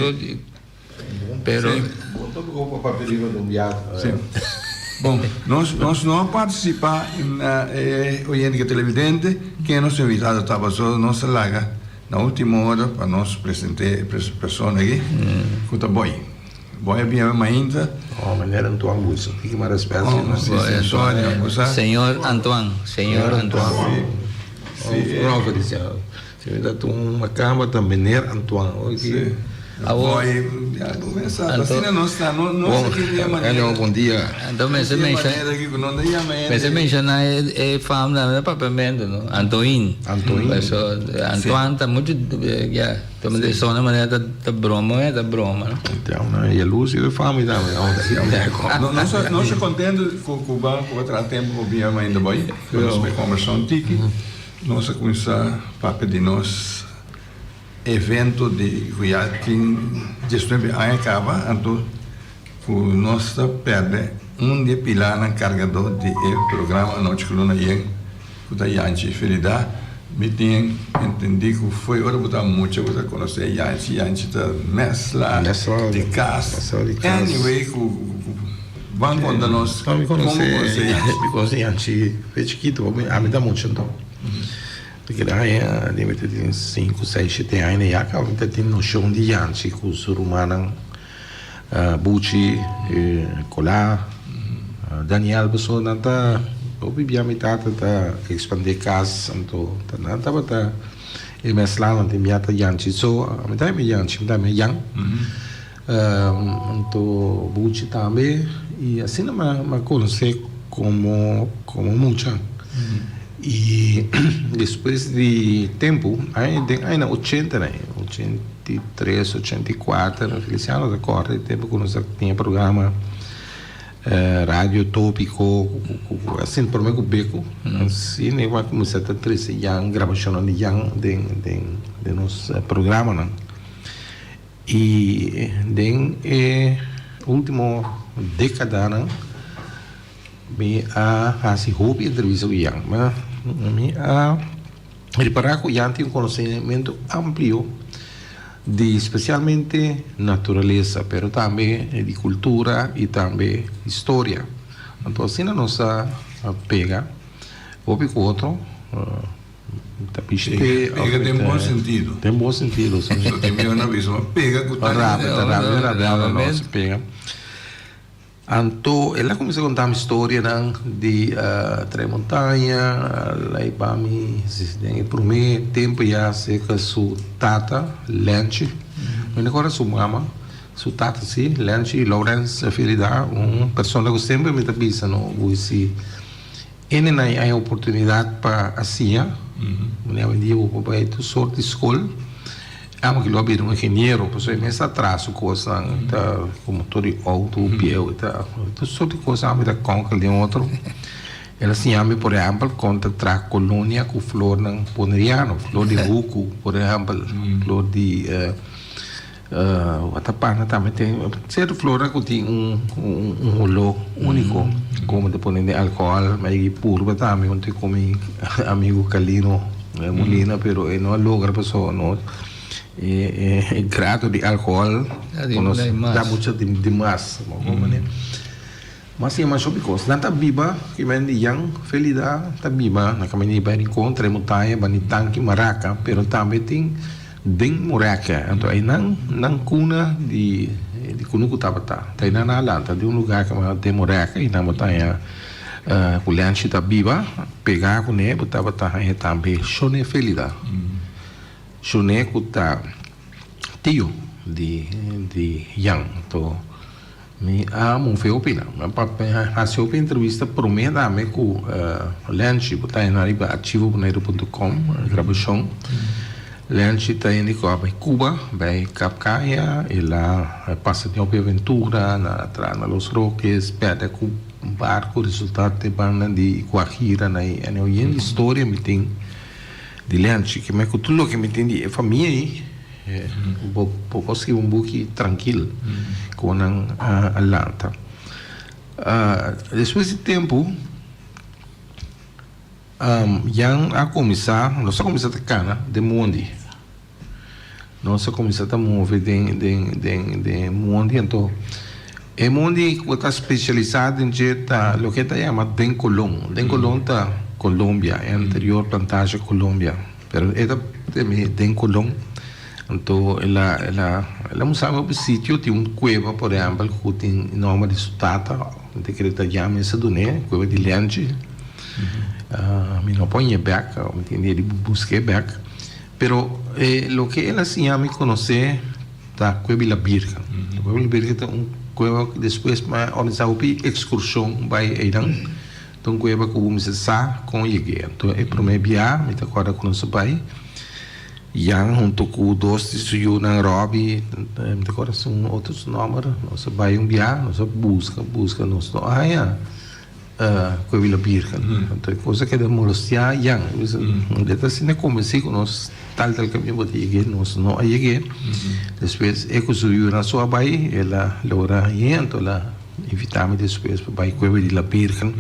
Pero. Bon tópiko pa papia riba den un biaha. Sí. Bon, nos, nos no a partisipá na e oyente ke televidente, ken nos invitado tabata, so nos a laga na último ora pa nos present'é e persona aki, ku ta Boy. Boy a biba mainta. Oh, meneer Antoine Boes, tiki mas respet si no. Sí, sí, sorry, bo sa. Señor Antoine, señor Antoine. Sí. Oh, Feliciano. Si mi ta tuma un kamba ta meneer Antoine oki. Si. Awor ya bo mester sa asina nos ta no no sa ki dia manera. Hello bon dia. Anto mester mensha mester menshona e fam tambe na papiamento no Antoin. Antoin. Paso Antoine ta mucho ya ta sona manera ta ta broma ta broma no. Ta una yaluz e fam tambe. Nos nos ta contento cu cu bo a traha tempo pa bini ainda boy pa nos por combersa un tiki. Nos a kuminsá papia di nos evento di ku ya tin diesnuebe aña kaba, anto ku nos ta pèrdè un di e pilarnan kargadó di e programa Anochi ku Luna Yen, ku ta Yanchi Felida. Mi tin entendí ku fo'i ora bo ta mucha bo ta konosé Yanchi, Yanchi ta mèsla di kas. Anyway ku Ban konta nos Mi kon bo konosé konosé Yanchi. Mi konosé Yanchi fe chikitu, ami ta mucha anto. Mi keda haña di mi ta tin sinku, seis, shete aña na ya kaba mi ta tin noshon di Yanchi ku su rumannan Buchi, Colá, Daniel pasobra nan ta hopi bia mi tata ta ekspandé kas anto ta nan tabata e mèsla nan tin bia ta Yanchi so ami ta haña mi Yanchi mi ta haña mi Yan. Anto Buchi tambe y asina mi a conoce como como mucha y despues di tempo den añanan ochenta 83 84 Feliciano ta corda e tempo cu nos a tin programa Radio Topico asina prome cu Beco asina e a cuminsa ta trece Jan grabacionnan di Jan den den nos programanan. I den e ultimo dekadanan mi a hasi hopi entrevista ku Jan. Mi a ripará ku Jan tin un konosementu amplio di spesialmente naturalesa, pero tambe di kultura i tambe historia. Anto asina nos a pega hopi ku otro. Ta bishte Pega den bon sentido. Den bon sentido, si. So tin mi una bisa, ma pega ku ta Rabia, ta rabia, rabia, no, no, si pega. Anto el a kuminsá konta mi storianan di Tres Montaña, el a hiba mi den e promé tempu ya serka su tata, Lenchi. Mi no kòrda su mama, su tata si, Lenchi Lawrence Felida, un persona ku semper mi ta bisa no, si. Ene nan hay oportunidad pa a siña. Manera awendia bo por bai tur sort di skol. Amo ki lo a bira un ingeniero pasobra e mes ta traha su kosnan, ta ku motor di outo bieu, e ta tur sort di kos amo ta konkel den otro. El a siña mi por ehèmpel kon ta traha kolonia ku flornan boneriano, flor di huku por ehèmpel, flor di. Watapana tambe tin sierto flornan ku tin un un holó úniko komo ta pone den alkohòl ma e purba tambe huntu ku mi amigu Calino Molina pero e no a logra pasobra no e grado di alkohòl ta mucho dimas. Mas e masho bikos nan ta biba ki men di Jan Felida ta biba na kaminda di bai Rincon Tres Montaña bani Tanki Maraca pero tambe tin den Mureke anto einan nan kuna di di kunuku tabata ta einan nan a lanta den un lugar ku yama den Mureke i nan bo ta haña ku Lenchi ta biba pega kuné bo tabata haña tambe Shone Felida Shone ku ta tio di di Jan anto. Mi a move hopi nan. Mi a hasi hopi entrevista prome tambe ku Lenchi, bo ta henda riba archivo boneiru punto com, grabashon. Lenchi ta hende ku a bai Cuba, bai Cap Caya, el a pasa den hopi aventura, nan a traha na Los Roques, pèrdè ku barku, resultá te banda di Guajira na ei. Anyway, yen di storia mi tin di Lenchi, ke me ku tur loke mi tin di e famia ei. Bo por scribi un buki trankil con nan a lanta. Despues di tempo Jan a cuminsa, nos a cuminsa ta cana den mondi. Nos a cuminsa ta move den den den den mondi anto e mondi cu ta specialisa den dje ta loke ta yama den Colon. Den Colon ta Colombia, e anterior plantage Colombia. Pero e ta teme den Colón. Anto el a el a el a mustrami hopi sitio, tin un cueva por ehempel cu tin nomber di su tata, mi ta kere ta ya mes a dun'é, cueva di Lenchi. Mi no por hañ'é bek, mi tin di busk'é bek. Pero e loke el a siña mi conoce ta Cueva di la Virgen. Cueva di la Virgen ta un cueva cu despues mi a organisa hopi excursion bay eynan. Ta un kueba ku bo mester sa kon yeg'é. Anto e promé bia mi ta kòrda ku nos a bai, Jan huntu ku dos di su yunan, Robbie, mi ta kòrda su otro su nòmber, nos a bai un bia, nos a buska, buska, nos no a haña Kueba di la Birgen. Anto e kos a keda molostiá Jan. E bisa, e ta asina konvensí ku nos tal tal kaminda bo ta yeg'é, nos no a yeg'é. Despues e ku su yunan so a bai, el a logra hañ'é, anto el a. Invitá mi despues pa bai Cueva di la Virgen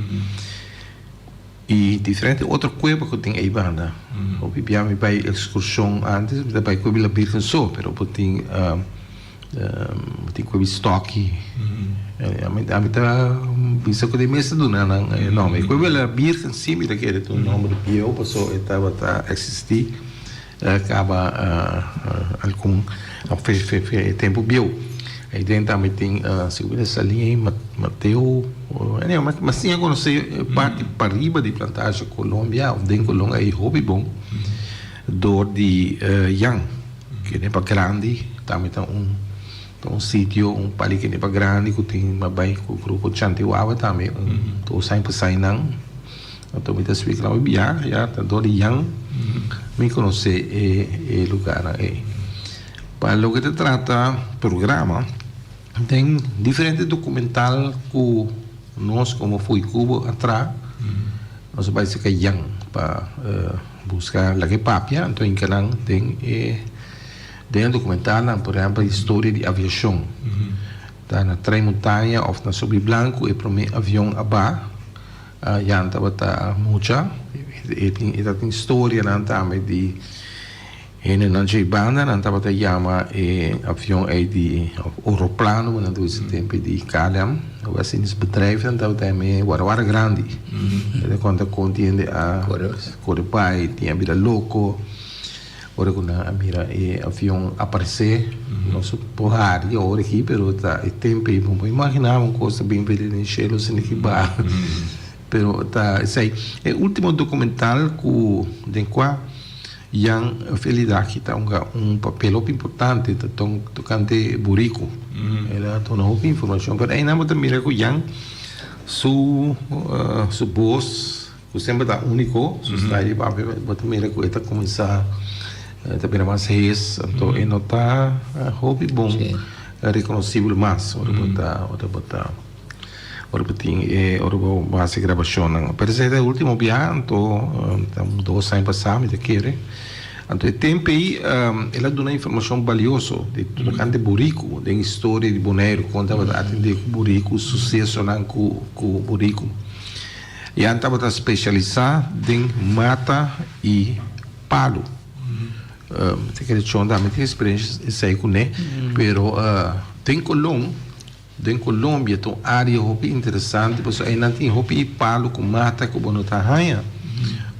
y diferente otro cueva cu tin ey banda. Hopi bia mi bai excursion antes mi ta bai Cueva di la Virgen so, pero bo tin bo tin Cueva di Stoki. Ami ami ta bisa cu den mes ta duna nan e nomber. Cueva di la Virgen si mi ta kere ta un nomber bieu pasobra e tabata existi. Caba algun fe tempo bieu. Ahí den tambe tin si bo sa liña ahí Mateo anyway mas tin a conoce parti pariba di plantage Colombia of den Colombia ahí hopi bon door di Jan Kenepa Grandi tambe ta un ta un sitio un pali Kenepa Grandi cu tin bai cu grupo Chantiwawa tambe un dos aña pasa nan. Anto mi ta splika nan, ya, ya, ta dor di Jan mi konosé e e lugarnan ei. Pa loke ta trata programa, den diferente dokumental ku nos komo Fo'i Kubo a traha, nos a bai serka Jan pa buska laga e papia, anto hinka nan den e den e dokumentalnan, por ehèmpel historia di aviashon. Ta na Trei Montaña òf na Sobi Blanku e promé avion a ba. Jan tabata mucha, e tin e tabatin storianan tambe di hendenan dje banda, nan tabata yama e avion ei di oroplano ku nan ta usa tempu di KLM, West Indies Bedrijf nan tabata yama e warawara grandi. E ta konta kon tin hende a kore bai, tin a bira loko. Ora ku nan a mira e avion aparesé, nos por hari awor aki, pero ta e tempu ei bo por imaginá un kos ta bin bini den shelu asina ki baha. Pero ta esei. E último dokumental ku den kua Jan Felidaki ta hunga un papel hopi importante ta tokante buriku. El a duna hopi informashon, pero einan bo ta mira ku Jan su su bos. Ku semper ta úniko, su style di papia, bo ta mira ku e ta kuminsá ta bira mas hees, anto e no ta hopi bon rekonosibel mas ora bo ta ora bo ta ora bo tin e ora bo hasi grabashonnan. Pero esei ta e último biaha, anto ta un dos aña pasá mi ta kere. Anto e tempu ei el a duna informashon balioso di tokante buriku den historia di Boneiru, kon tabata atendé ku buriku, susesonan ku ku buriku. Jan tabata spesialisá den mata i palu. Mi ta kere chon tambe tin eksperensha esei kuné, pero den Colon, den Colombia ta un área hopi interesante pasobra einan tin hopi palu ku mata ku bo no ta haña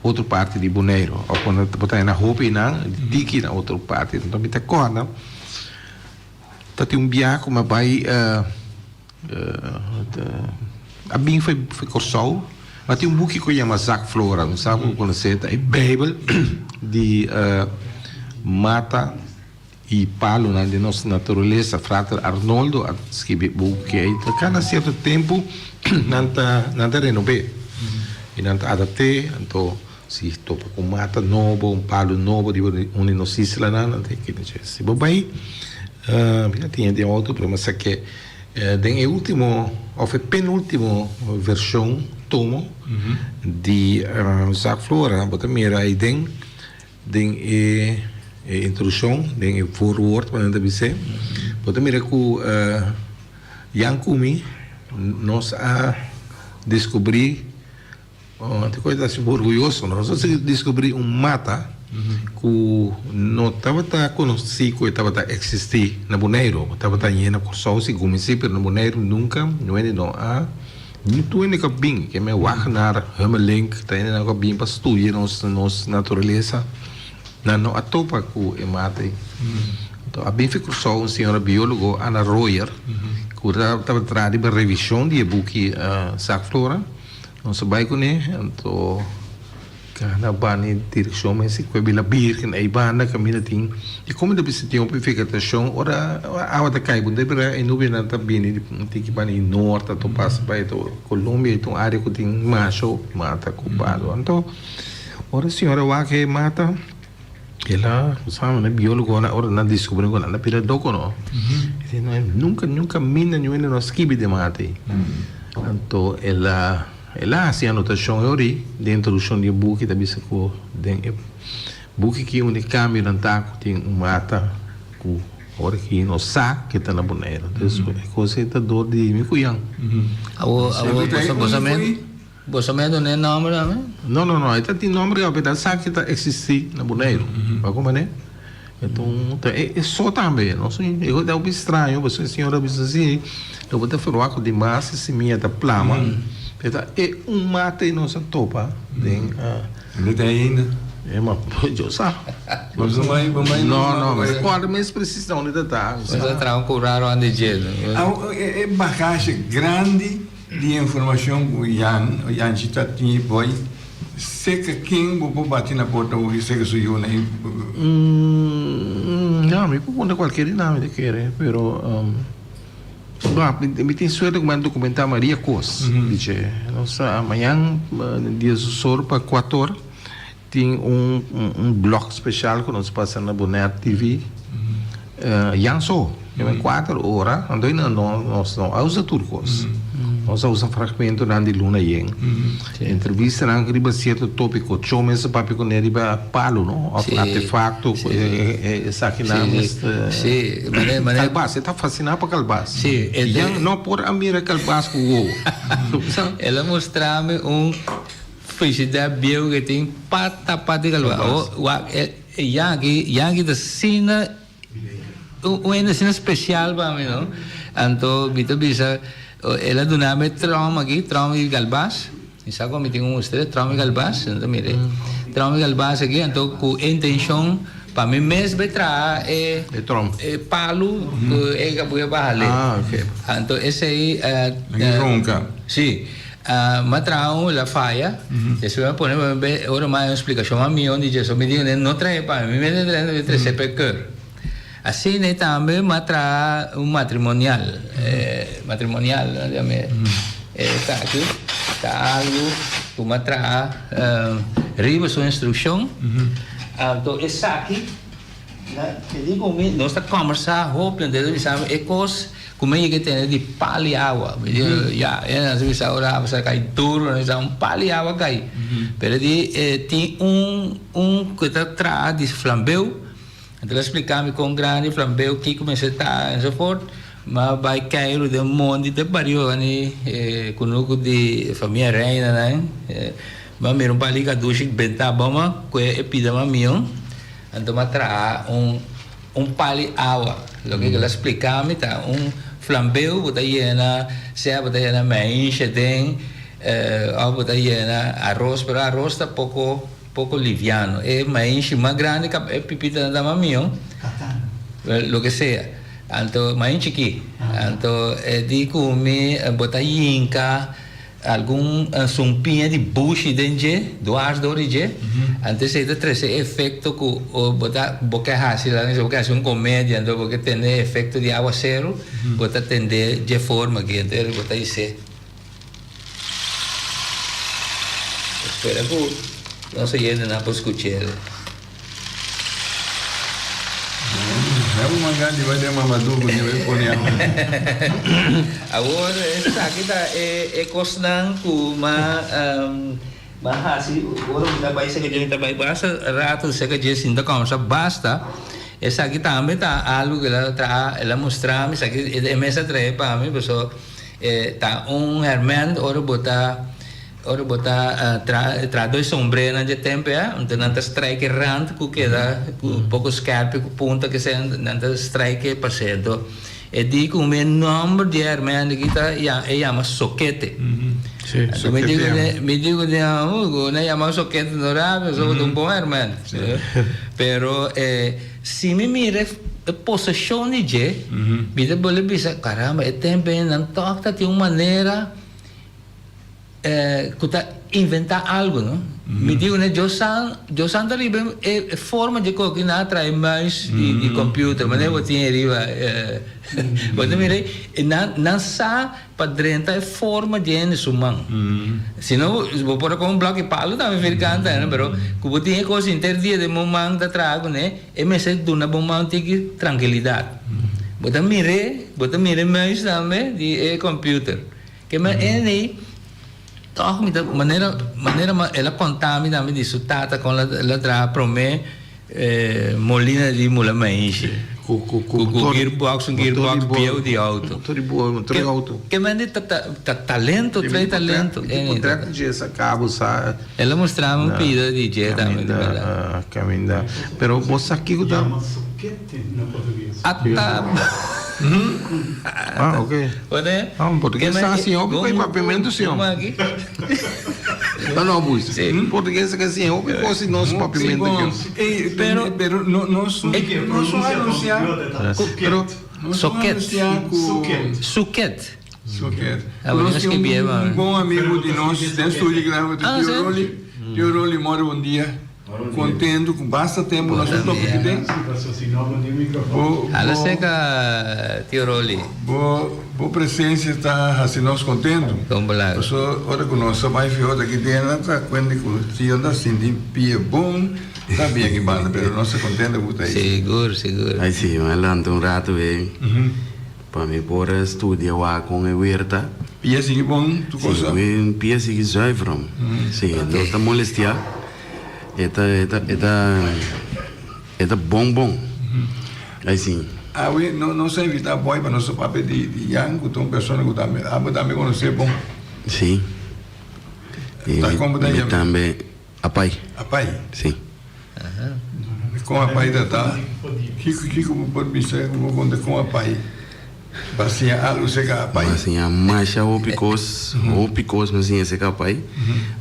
otro parti di Boneiru òf bo ta haña na hopi einan diki na otro parti. Anto mi ta kòrda ta tin un biaha ku mi a bai. A bin for Kòrsou. Ma tin un buki ku yama Zak Flora. Mi sa ku bo konosé. Ta e Beibel di mata I palunan den nos naturalesa. Frater Arnoldo a skibi e buki ei. Ta kada sierto tempu nan ta nan ta renob'é i nan ta adapt'é. Anto si topa ku un mata nobo, un palu nobo riba un di nos islanan, nan ta kende dje. Si bo bai mi ta tin e den outo pero mi a sak'é den e ultimo òf e penultimo vershon, tomo, di Zaak Flora bo ta mira ei den. Den e introduccion, den e voorwoord manera nan ta bis'é, bo ta mira cu Jan cu mi nos a descubri, te cu ta hasi orguyoso, nos a descubri un mata cu no tabata conoci cu e tabata existi na Boneiru, tabata yena Corsou segun mi si, pero na Boneiru nunca nuende no a. Ni tur hende ka bin, ke men Wagenaar, Hummelink, ta hendenan ku a bin pa studia nos nos naturalesa, nan no a topa ku e mata ei. Anto a bin fi Kòrsou un señora biólogo, Anna Royer, ku tabata traha riba revishon di e buki Zaakflora. Nos a bai kuné, anto. Kana bani direkshon mester kue bila birgen ei banda kaminda tin i komo ta bisa tin hopi vegetashon ora awa ta kai bo ta mira e nubianan ta bini di un tiki bani nort anto pasa bai to Colombia ei ta un area ku tin masha hopi mata ku palu anto ora e señora wak e mata el a sa e biologonan ora nan diskubri ku nan a bira loko no e di nunka nunka kaminda niun hende no a skibi di e mata ei anto el a. El a hasi anotashon e ori den introdukshon di e buki ta bisa ku den e buki ki un di kambionan ta ku tin un mata ku ora ki nos sa ke ta na Boneiru. Entonces e kos ei ta dor di mi ku Jan. Awo awo boso boso men boso men duna e nomber tambe? No no no e ta tin nomber kaba pero ta sa ke ta eksistí na Boneiru. Bo a komprende? Enton ta e so tambe no si e ta hopi straño pasobra e señor a bisa si lo bo ta ferwagt dimas e simia ta plama pero ta e un mata ei nos a topa den Lo ta ainda? E ma yo sa. Bo sa mai bo mai No no mi recorda mes precies na unda ta ta. Bo ta traha un cura rond di dje. Awo e bagashi grandi di informacion cu Jan Janchi ta tin boy Seca ken bo por bati na porta hopi seca su yu na e. Ya, mi por punta cualkier di nan mi ta kere, pero bah, mi tin suerte cu mi a documenta maria cos di dje. Nos mañan dia sor pa cuator tin un blog special cu nos pasa na Bonaire TV. Jan so, den cuater ora, anto ainda nos no a usa tur cos. Nos a usa fragmentonan di luna yen. Entrevistanan riba cierto topico. Cho mes a papia cu ne riba palo, no? Of artefacto, esakinan mes. Calbas, e ta fascina pa calbas. Jan no por a mira calbas cu wowo. El a mustra mi un frigidaire bieu cu tin pata pata di calbas. Wak, E Yankee, Yankee ta asina un hende asina special pa mi no. Anto mi ta bisa el a duna mi e trom aki, trom di galbas. Mi sa con mi tin un mustra e trom di galbas, nan ta mira e trom di galbas aki anto cu e intencion pa mi mes bay traha e E trom. e palu cu e cabuya baha le. Ah, ok. Anto esey Nan ronca. Si. M'a traha un la faya, despues m'a pone pa mi ora m'a haña un splikashon mas mihó di dje, so mi di kuné no trahe pa mi, mi mester trahe mi trese pa e kër. Asina ei tambe m'a traha un matrimonial, matrimonial nan yama e esaki, ta algu ku m'a traha riba su instrukshon, anto esaki. E di ku mi, nos ta kòmbersá hopi, anto e ta bisa mi e kos ku mi a yega tene di pal i awa. Mi di, ya, e nan ta bisa ora awa sa kai duru, nan bisa un pal i awa kai. Pero e di e tin un un ku ta traha di flambeu, anto el a splika mi kon grandi flambeu, kiko mester ta enzovoort. Mi a bai keiru den mondi te bario ani e kunuku di famia Reina nan. Mi a mira un pal i kadushi bentá boma ku e pida mamion. Anto m'a traha un un pal'i awa. Loke ku el a splika mi ta un flambeu bo ta yena, sea bo ta yena mainsha den òf bo ta yena aros, pero aros ta poko poko liviano. E mainshi mas grandi kap e pipitanan ta mas mihó, loke sea. Anto mainshi chikí. Anto e di ku mi bo ta yinka. Algun sumpiña di bushi den dje, dwars dor di dje, anto esei ta trese e efekto ku bo ta bo ke hasi laga bo ke hasi un komedia anto bo ke tene e efekto di awaseru, bo ta tende dje forma aki, anto bo ta his'é. Espera ku nos oyentenan por skuch'é. Habu manga di bai den Mamadou ku ña bai pone awa. Awor esaki ta e kosnan ku ma ma hasi ora mi ta bai seka dje mi ta bai basta rato seka dje sin ta kòmbersa basta esaki tambe ta algu ku el a traha el a mustra mi esaki e mes a trae pa mi pasobra ta un hèrmènt ora bo ta Ora bo ta traha dos sombrenan dje tempo ya, anto nan ta strike e rand ku keda ku poko skerpi ku punta ke sea, nan ta strike e pas'é. Anto e di ku mi e nomber di e hermano aki ta e yama Sokete. Anto mi di kuné mi di kuné ku nan yama Sokete no rabia pasobra ta un bon hermano. Pero si mi mira e poseshon di dje mi ta bolbe bisa caramba e tempo ei nan tok ta tin un manera. Ku ta inventá algu, no? Mi di una Dios san, Dios san ta riba e forma dje koki nan a trae muis di computer, manera bo tin riba bo ta mira ei, nan nan sa pa drenta e forma dje hende su man. Si no bo por a kohe un blòki palu tambe firkante, pero ku bo tin e kos henter dia den bo man ta traha kuné, e mester duna bo man tiki trankilidat. Bo ta mir'é, bo ta mira e muis tambe di e computer. Ke men eni tòg mi ta manera manera ma el a konta mi tambe di su tata kon el a traha promé molina di mula maishi Ku ku ku motor gearbox un motor gearbox di bieu di outo. Motor di bo motor di outo. Ke men di ta ta talento trae talento Mi tin eni potrèt di dje sa kabo sa. El a mustra mi un pida di dje tambe di bèrdat. Kaminda kaminda pero bo sa kiko ta. Yama sokete na portugues. Ata. Ah, ok. Wanneer? Ah, un portugués sa así, hopi pa papiamento sí. Como aki? No, no, boys. Sí. Portugués ka así, hopi cos si nos papiamento Sí, aquí. Ey, pero pero no nos nos no anuncia Pero nos no Soket. anuncia ku Soket. Suket. Soket. Ah, bueno, Nos tin escribí, un, man. un bon amigo di nos den studio grave, Ah, Tio sí? Rolly. Tio Rolly, more bon dia. Contento cu basta tempo nos a topa ki den. Bo Hala seca tio Rolly. Bo bo presencia ta haci nos contento. Con balaga. Paso ora cu nos a bay fiho ta ki den nan ta cuenta cu tio ta sinti pie bon ta bien aki banda pero nos ta contento cu ta ahi. Sigur sigur. Ay si, mi a lanta un rato ey. Pa mi por a studia wak con e werta. Pia sigui bon tu cosa? Si, mi pia sigui zuiver hom. Si, no ta molestia. E ta, e ta, e ta, e ta bon bon. Ai si. Awe no nos a invita Boy pa nos papia di di Jan cu ta un persona cu tambe abo tambe conoce bon. Si. Ta con bo ta Mi yama? tambe Apai. Apai? Si. Con Apai ta ta? Kico kico bo por bisa cu bo conta con Apai? Bo a siña algo cerca Apai? Bo a siña masha hopi cos, hopi cos mi a siña cerca Apai.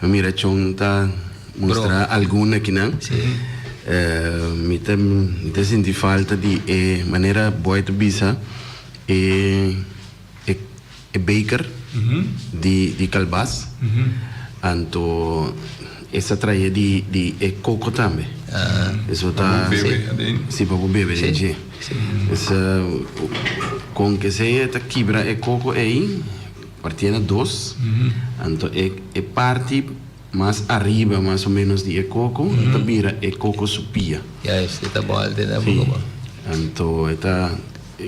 Mi mira Chon ta mustra algun akinan. Mi ta mi ta sinti falta di e manera Boy ta bisa e e beker di di kalbas anto e sa trae di di e koko tambe eso ta si pa bo bebe den dje esa kon ke sea e ta kibra e koko ei partié na dos anto e e parti mas ariba mas o menos di e koko ta bira e koko su pia anto e ta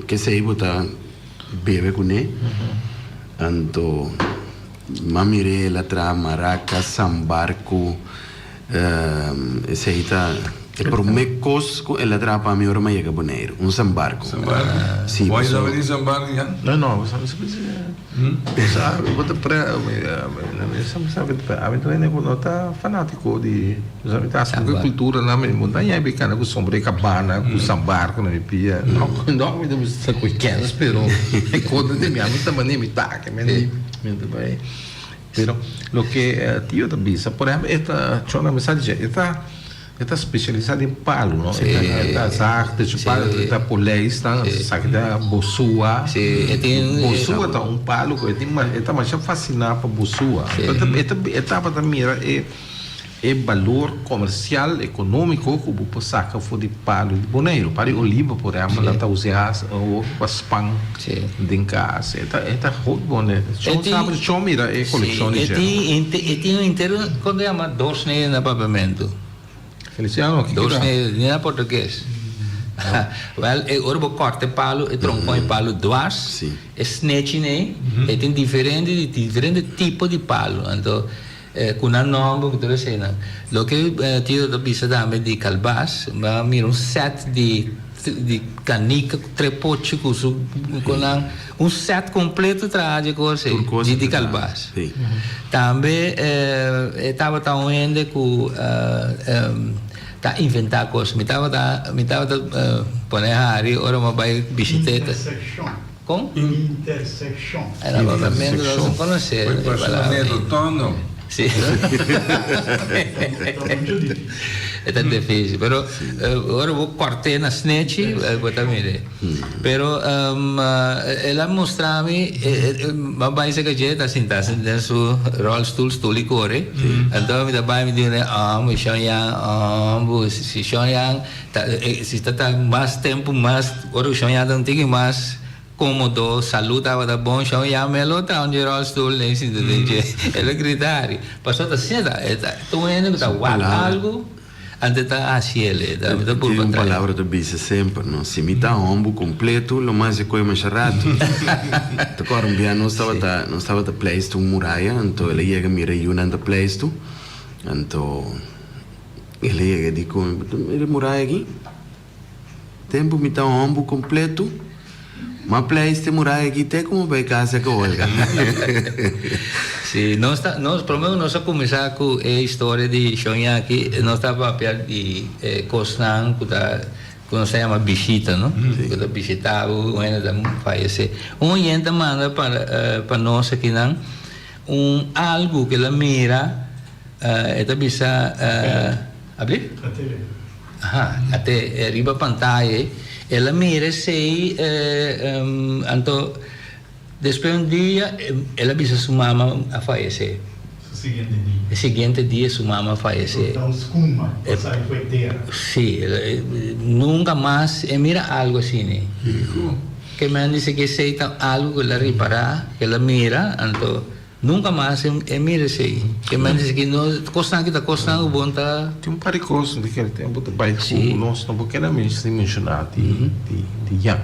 kesei bo ta Bebe kuné. Anto m'a mir'é el a traha maraka, sambar ku esei ta e promé kos ku el a traha pa mi ora m'a yega Boneiru, un sambarku. Sambarku? Sí, Bo a paso. sabi di sambarku ya? No, no, bo sabi sabi si. Bo sabi, bo ta pre, mi sabi, ami ta hende ku no ta fanátiko di. Nos a mita hasi ku kultura nan mi montaña e kana ku sombre kabana ku sambarku na mi pia no no mi ta bisa ku kens pero e kos di mi ami ta mane mi ta ke mi mi ta bai pero loke tio ta bisa por ehempel e ta chona mi sa dje e ta. E ta specialisa den palu no? E ta zaag de su palu, e ta polijs nan, esaki ta bosua. Bosua ta un palu ku e tin e ta masha fasina pa bosua. E tabata mira e e balor komersial, ekonomiko ku bo por saka for di palu di Boneiru. Palu di oliba por ehèmpel nan ta usa hopi pa span den kas. E ta e ta hopi bon. Chon sa chon mira e kolekshon di dje. E tin un entero kon ta yama doorsnede na papiamentu. Feliciano kiko ta? Doorsnede ni na portugues. Wèl e ora bo kòrta e palu e tronkon e palu dwars e snechi nei e tin diferente diferente tipo di palu anto Ku nan nòmber ku tur eseinan. Loke Tito ta bisa tambe di kalbas, mi a mira un sèt di di kanika ku trepochi ku su ku nan, un sèt kompleto traha dje kos ei, di di kalbas. Tambe e tabata un hende ku ta inventá kos. Mi tabata mi tabata pone hari ora mi a bai bishit'é. Kon? Interseccion. Era papiamentu nos no conoce e palabra ei. Si. E ta dificil, pero ora bo cort'e na snechi bo ta mir'e. Pero el a mustra mi, mi a bai cerca dje, ta sinta den su rolstoel, stoel di core. Anto mi ta bai mi di un homber, shon Jan, homber, si shon Jan. Ta si ta ta mas tempu mas ora ku shon ya ta un tiki mas komodo salu tabata bon shon ya me lo traha un dje rolstoel den sinta den dje e lo grita hari pasobra ta asina ta e ta un hende ku ta wak algu ante ta hasi el e ta Tin purba un traha. palabra ta bisa semper no si mi ta hombu kompleto lo mas e koe masha rato ta kòrda un bia nos tabata nos tabata pleistu un muraya anto el a yega mira yunan ta pleistu anto. El a yega di ku mi, Bo ta mira e muraya aki? Tempu mi ta hombu kompletu, m'a pleiste e muraya aki te ku mi bai kasa ku Olga. Sí, nos ta, nos, promé ku nos a kuminsá ku e historia di Shon Yaki, nos ta papia di e kosnan ku ta, ku nos ta yama bishita, no? Ku ta bishitá bo, un hende ta fayesé. Un oyente a manda pa, pa nos akinan un algu ku el a mira. E ta bisa, Abli? A tele. Aha, a te riba pantaya ei. El a mira esei, anto despues un dia el a bisa su mama a fayesé. Su siguiente dia. E siguiente dia su mama a fayesé. Ta un skuma ku sali for e tera. Si, nunka mas e mira algu asina. Ke men dice ku esei ta algu ku el a ripará, ku el a mira, anto. Nunka mas e mira esei. Ke men dici ki no, kosnan aki ta kosnan ku bon ta. Tin un par di kos di kel tempu ta bai ku nos no por keda sin menshoná di di Jan.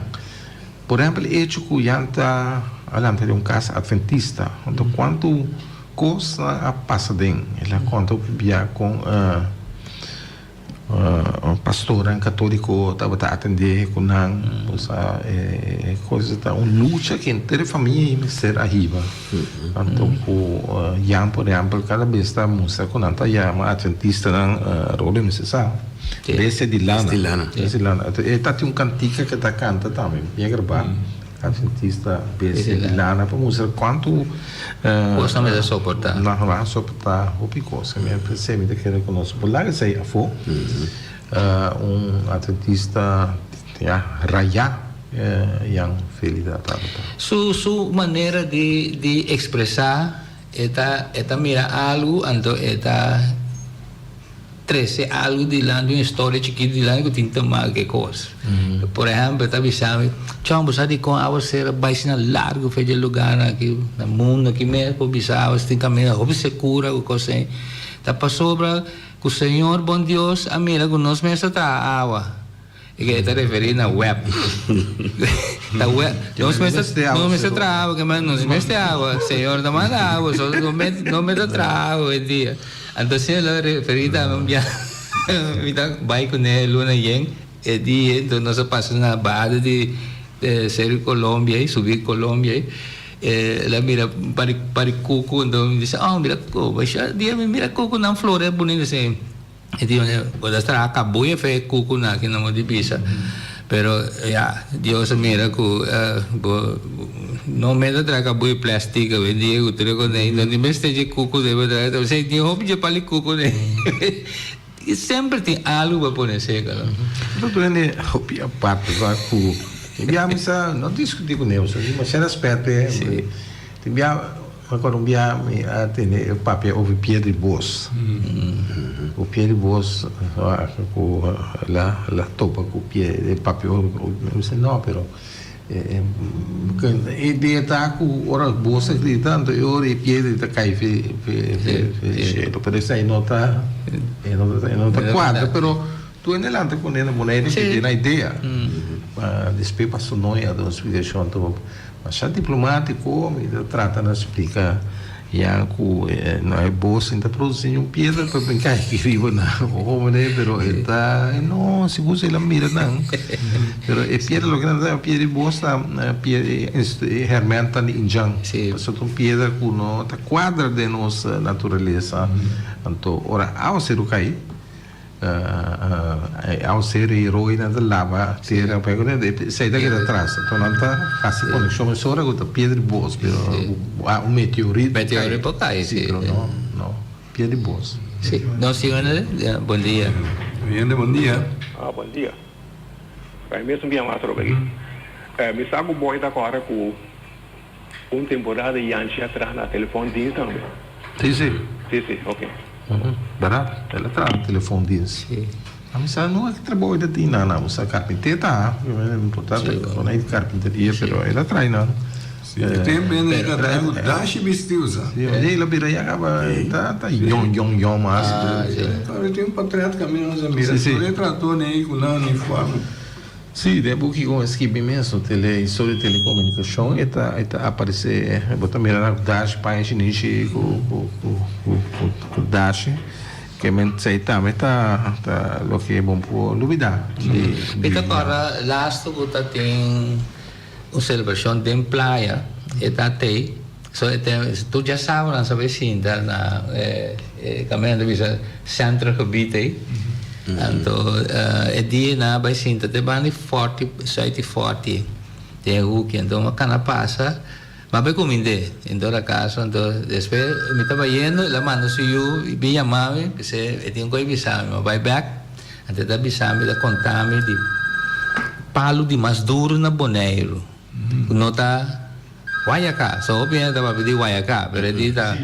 Por ehèmpel e echo ku Jan ta a lanta den un kas atventista. Anto kuantu kosnan a pasa den. El a konta hopi bia kon. Pastornan katóliko tabata atendé ku nan, osea e kos ta un lucha ku henter e famia ei mester a hiba. Anto ku Jan por ehèmpel kada bes ta mustra ku nan ta yama atventistanan Rolly mester sa, bestia di lana. Bestia di lana. E ta tin un kantika ku e ta kanta tambe, bien grabá. Adventista bestia di lana pa mustra kuantu Kos nan mester soportá. Nan a soportá hopi kos. Mi a pens'é mi ta kere ku nos por laga esei afó. Un adventista ya rayá Jan Feli ta tabata. Su su manera di di ekspresá e ta e ta mira algu anto e ta. Trese algu dilanti, un historia chikitu dilanti ku tin te mal ke kos. Por ehèmpel, e ta bisa mi, Chon, bo sa dikon awa sera bai asina largu fe dje lugarnan aki na mundu aki mes por bisa awa tin kaminda hopi sekura ku kos ei. Ta pasobra ku Señor bon Dios a mira ku nos mes ta traha awa. E ke ta referí na web. Ta web. Nos mester nos mester traha awa, ke nos mester awa. Señor ta manda awa, so no me no mester traha awa hoy dia. Anto si el a referí tambe un bia mi ta bai kuné luna yen e dia enton nos a pasa na bada di Seru Colombia ei, subi Colombia ei. El a mira pari pari kuku enton mi bisa, oh mira kuku, dia mi mira kuku nan flore bunito asin. E di bo ta traha kabuya fe kuku na aki no di bisa. Pero ya, Dios a mira ku bo no mester traha kabuya plastic awe dia ku tur e kos nei. No di mester dje kuku debe traha. Esei tin hopi dje pali kuku nei. Semper tin algu pa pone seka no. Bo ta hende hopi aparte sa ku tin bia mi sa no diskuti ku Nelson tin masha respet p'e tin bia mi akorda un bia mi a tende e papia over pie di bos ku pie di bos ku la la topa ku pie e papia mi bisa no pero E idea ta ku ora bos a grita anto e ora e piedra ta kai fe shelu pero esei no ta e no ta kuadra pero tur hende lanta kuné na Boneiru ku tin e idea ma despues pastor Noe a duna un splikashon anto masha diplomatiko mi ta trata na splika Ya ku no e bos ta produsi un piedra pa bin kai aki riba na hombre pero e ta no sigur si el a mira nan pero e piedra loke nan ta piedra di bos ta e hermenta di indjan pasobra ta un piedra ku no ta kuadra den nos naturalesa anto ora awaseru kai. Awaseru i roinan ta laba tera pa esei ta keda atras anto nan ta hasi konekshon mesora ku ta piedra di bos pero un meteorito Meteorito por kai si pero no no piedra di bos. Si nos tin un bon dia. Oyente bon dia. Ah bon dia. Bai mes un bia mas atrobe aki. Mi sa ku boy ta kore ku un temporada Yanchi a traha na telefoondienst tambe. Si si. Si si ok. Berdad el a traha na telefoondienst. Si. Ami sa no ki trabou e ta tin nan ami sa carpinter ta importante con e carpinteria pero el a traha nan. Si e tempo hende ta traha cu dashi bisti usa. Si el a bira ya caba ta ta yong yong yong mas. Pero tin un patret caminda nos a mira tur e tratonan ey cu nan uniforme. Sí, den buki kon e skibi mes, no tele historia di telekomunikashon e ta e ta aparesé, bo ta mira nan ku dashi paña shinishi ku ku ku ku ku dashi, ke men esei tambe ta ta loke bo por lubidá di Mi ta kòrda lastu ku ta tin un selebrashon den playa e ta tei so e tem tur djasabanan nan sa bai sinta na e kaminda ta bisa centro gebied ei anto e dia nan a bai sinta te banda di forti site di forti den e huki anto mi a kana pasa mi a bai kumind'é en todo caso anto despues mi taba yendo el a manda su yu bin yama mi p'esei e tin ku a bisa mi mi a bai bek anto e ta bisa mi ta konta mi di palu di mas duru na Boneiru ku no ta Guayaká, so hopi hende ta papia di Guayaká, pero e di ta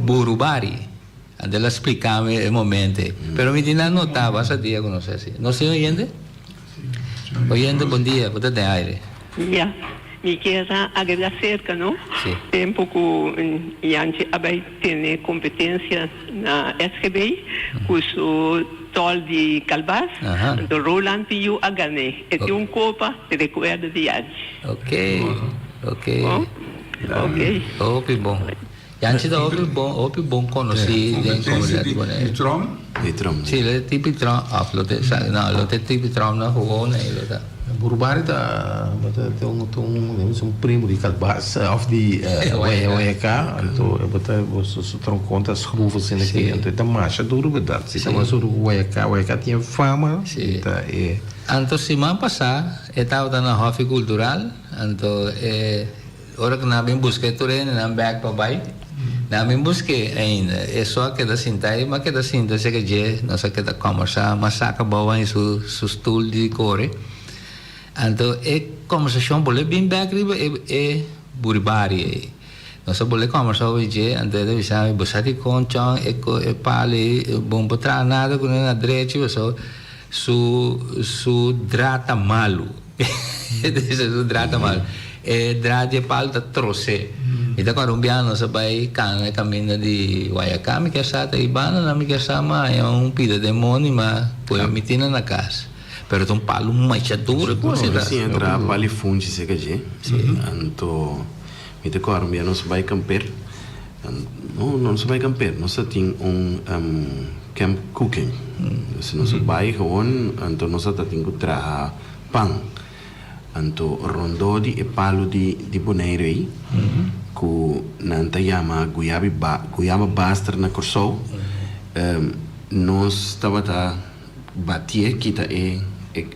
Burubari. Anto el a spliká mi e momento ei. Pero mi tin a notá basta dia ku nos a hasi. Nos tin oyente? Oyente, bon dia, bo ta den aire. Ya, mi kier a agregá serka no. Sí. Tempu ku Yanchi a bai tene kompetensia na SGB ku su tòl di kalbas, anto Roland Piyu a gan'é. E tin un kopa di rekuerdo di Yanchi. Ok, ok. Bon, ok. Hopi bon. Yanchi ta hopi bon, hopi bon konosí den komunidat di Boneiru. Di trom? Di trom. Si, lo e tipi trom, òf lo te, no, lo te tipi trom no gewoon ei lo ta. Burubari ta ta un ta un primo di kalbas òf di wayaka, anto e bo ta su tronkon ta schroef asina aki, anto e ta masha duru bèrdat, si ta mas duru ku wayaka, wayaka tin e fama di ta e. Anto siman pasá e tabata na Hòfi Kultural, anto e ora ku nan a bin buska e tur hende nan bèk pa bai, nan a bin busk'é ainda, e so a keda sinta ei, mi a keda sinta serka dje, nos a keda kòmbersá, mi a saka bou ain su su stul di kore, anto e kòmbersashon bolbe bin bèk riba e e buribari ei, nos a bolbe kòmbersá over dje, anto e ta bisa mi, bo sa dikon chòn e e palu ei bo no por traha nada kuné na drechi pasobra. Su su draad ta malu. E ta bisa su draad ta malu. E draad di e palu ta trosé. Mi ta kòrda un biaha nos a bai kana e kaminda di Guayacán. Mi kier sa ta Ibana nan mi kier sa ma haña un pida den moni ma pue mi tin nan na kas. Pero ta un palu masha duru e kos ei ta. Si entra pali funchi seka dje. Anto mi ta kòrda un biaha nos a bai kamper. No, no nos a bai kamper. Nos a tin un camp cooking. Dus nos a bai gewoon, anto nos a ta tin ku traha pan. Anto rondó di e palu di di Boneiru ei, ku nan ta yama guyabi ba guyaba baster na Kòrsou, nos tabata batié kita e. e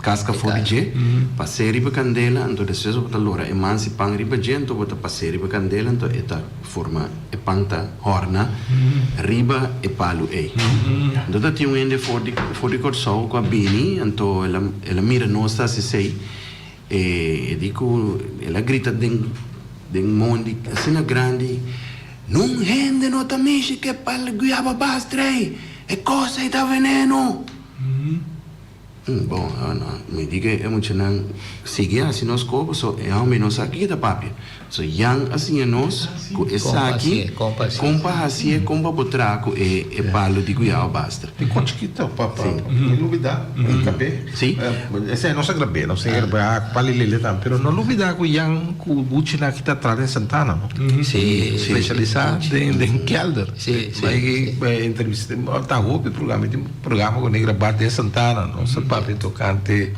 kaska for di dje, pas'é riba kandela, anto despues bo ta lora e mansi pan riba dje, anto bo ta pas'é riba kandela, anto e ta forma e pan ta hòrna riba e palu ei. Anto ta tin un hende for di for di Kòrsou ku a bini, anto el a el a mira nos ta hasi esei, e di ku el a grita den den mondi asina grandi, Nun hende no ta mishi ku e palu guiaba bastra ei, e kos ei ta veneno! Bon, mi di ke e muchanan sigui hasi nos ko paso e homber no sa kiko ta papia. So Jan a siña nos ku esaki kon pa hasié, kon pa bo traha ku e e palo di guyaba baster. Tin kon chikito pa pa no lubida e kabé. Si. Esei nos a grab'é, nos a grab'é ku pali lele tambe, pero no lubida ku Jan ku Gucci nan aki ta traha den Santana no. Si. Spesialisá den den kelder. Si, si. Bai entrevista, ta hopi programa, tin. Programa ku Negra Bart den Santana nos a papia tokante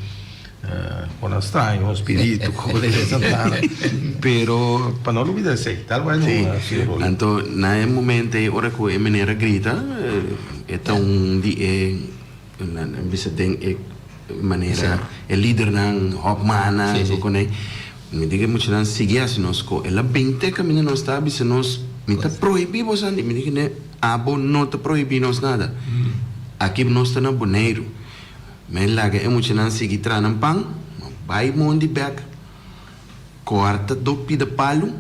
kon nan straño spiritu ku den Santana pero pa no lubida esei tal bai no hasi rol. Anto na e momento ei ora ku e meneer a grita e ta un di e nan bisa den e manera e lidernan hòpmannan ku kuné mi di ku e muchanan sigui hasi nos ko el a bin te kaminda nos ta bisa nos mi ta prohibí boso mi di kuné. Abo no ta prohibí nos nada. Aki nos ta na Boneiru. Men laga e muchanan sigui traha nan pan, ma bai mondi bèk, kòrta do pida palu,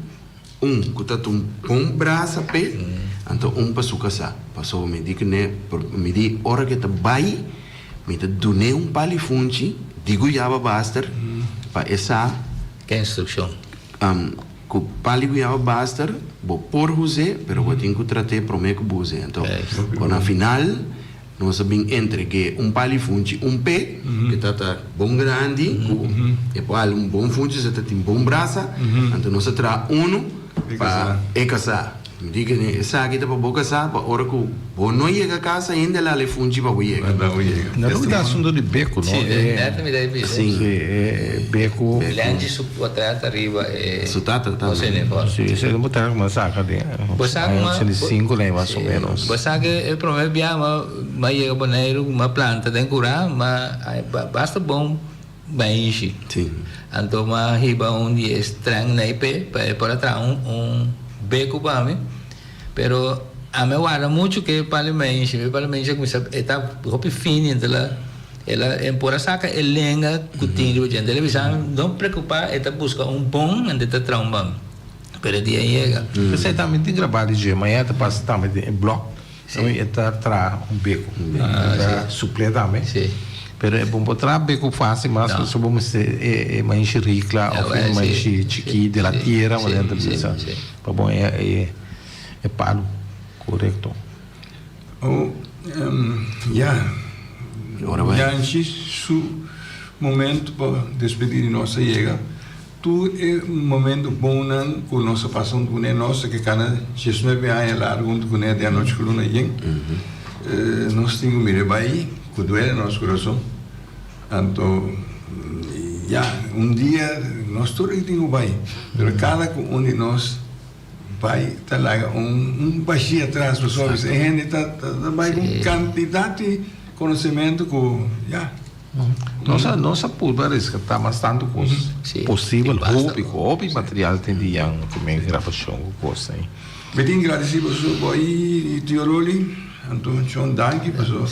un ku ta un bon brasa p'e, anto un pa su kasá. Pasobra mi di kuné, mi di ora ku e ta bai, mi ta dun'é un pali funchi di guyaba baster pa e sa. Ke instrukshon? Ku pali guyaba baster bo por huz'é, pero bo tin ku trat'é promé ku bo huz'é. Anto, ku na final nos a bin entreg'é un pali funchi un p'é, ku ta ta bon grandi, ku e por hala un bon funchi, so ta tin bon brasa. Anto nos a traha unu pa e kasá. Mi di kuné, esaki ta pa bo kasá, pa ora ku bo no yega kas ainda el a hala e funchi pa bo yega. Na lo ta asunto di beku, no? Sí, net mi ta bisa. Sí, e beku. Lenchi su potret ariba e. Su tata tambe. José Nefort. Sí, esei lo potret ku mi a saka den aña 85 lei mas o menos. Bo sa ke e prome bia mi a yega Boneiru, mi a planta den kurá, mi a basta bon. Baishi. Sí. Anto m'a hiba un di e streng na IP pa e por a traha un un beku pa mi. Pero ami a warda muchu ke pali maishi. E pali maishi a kuminsá e ta hopi fini enton el a el a e por a saka e lenga ku tin riba dje. Enton el a bisa mi no preokupa e ta buska un bon anto e ta traha un pa mi. Pero e dia yega. P'esei tambe tin grabá di dje. Mañana ta pasa tambe den e blòk. Sí. E ta traha un beku. E ta suple tambe. Sí. Pero e bon por traha beku fácil mas No. pasobra bo mester e maishi rikla Ja, of e sí. maishi chikí de la Sí, tierra sí, manera ta sí, bisa sí. pa bon e e e palu korekto. Oh, ya. Ora bai. Yanchi su momento pa despedí di nos a yega. Tur e momento bonnan ku nos a pasa huntu kuné, nos ke kana diesnuebe aña largu huntu kuné den anochi ku luna yen, nos tin ku mira e bai ku duele nos kurason. Anto, ya, un dia nos tur aki tin ku bai, pero kada ku un di nos bai ta laga un bashí atras pasobra e hende ta bai ku un kantidat di konosementu ku, ya. Nos a nos a purba rescata mas tanto cos posibel hopi hopi material tin di Jan cu men grabacion cu cos ahi. Mi tin gradeci boso bo y tio Rolly anto chon danki paso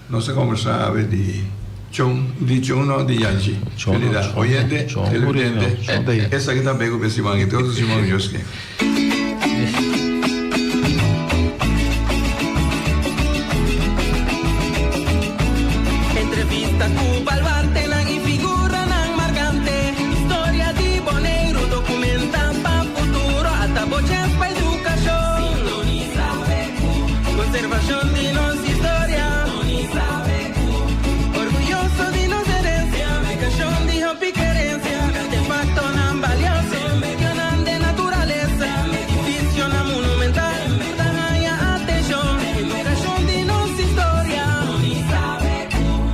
nos a combersa awe di chon di chon no di Yanchi Trinidad oyente televidente esaki ta bego pe siman y te otro siman Dios ke. Entrevista cu baluartenan.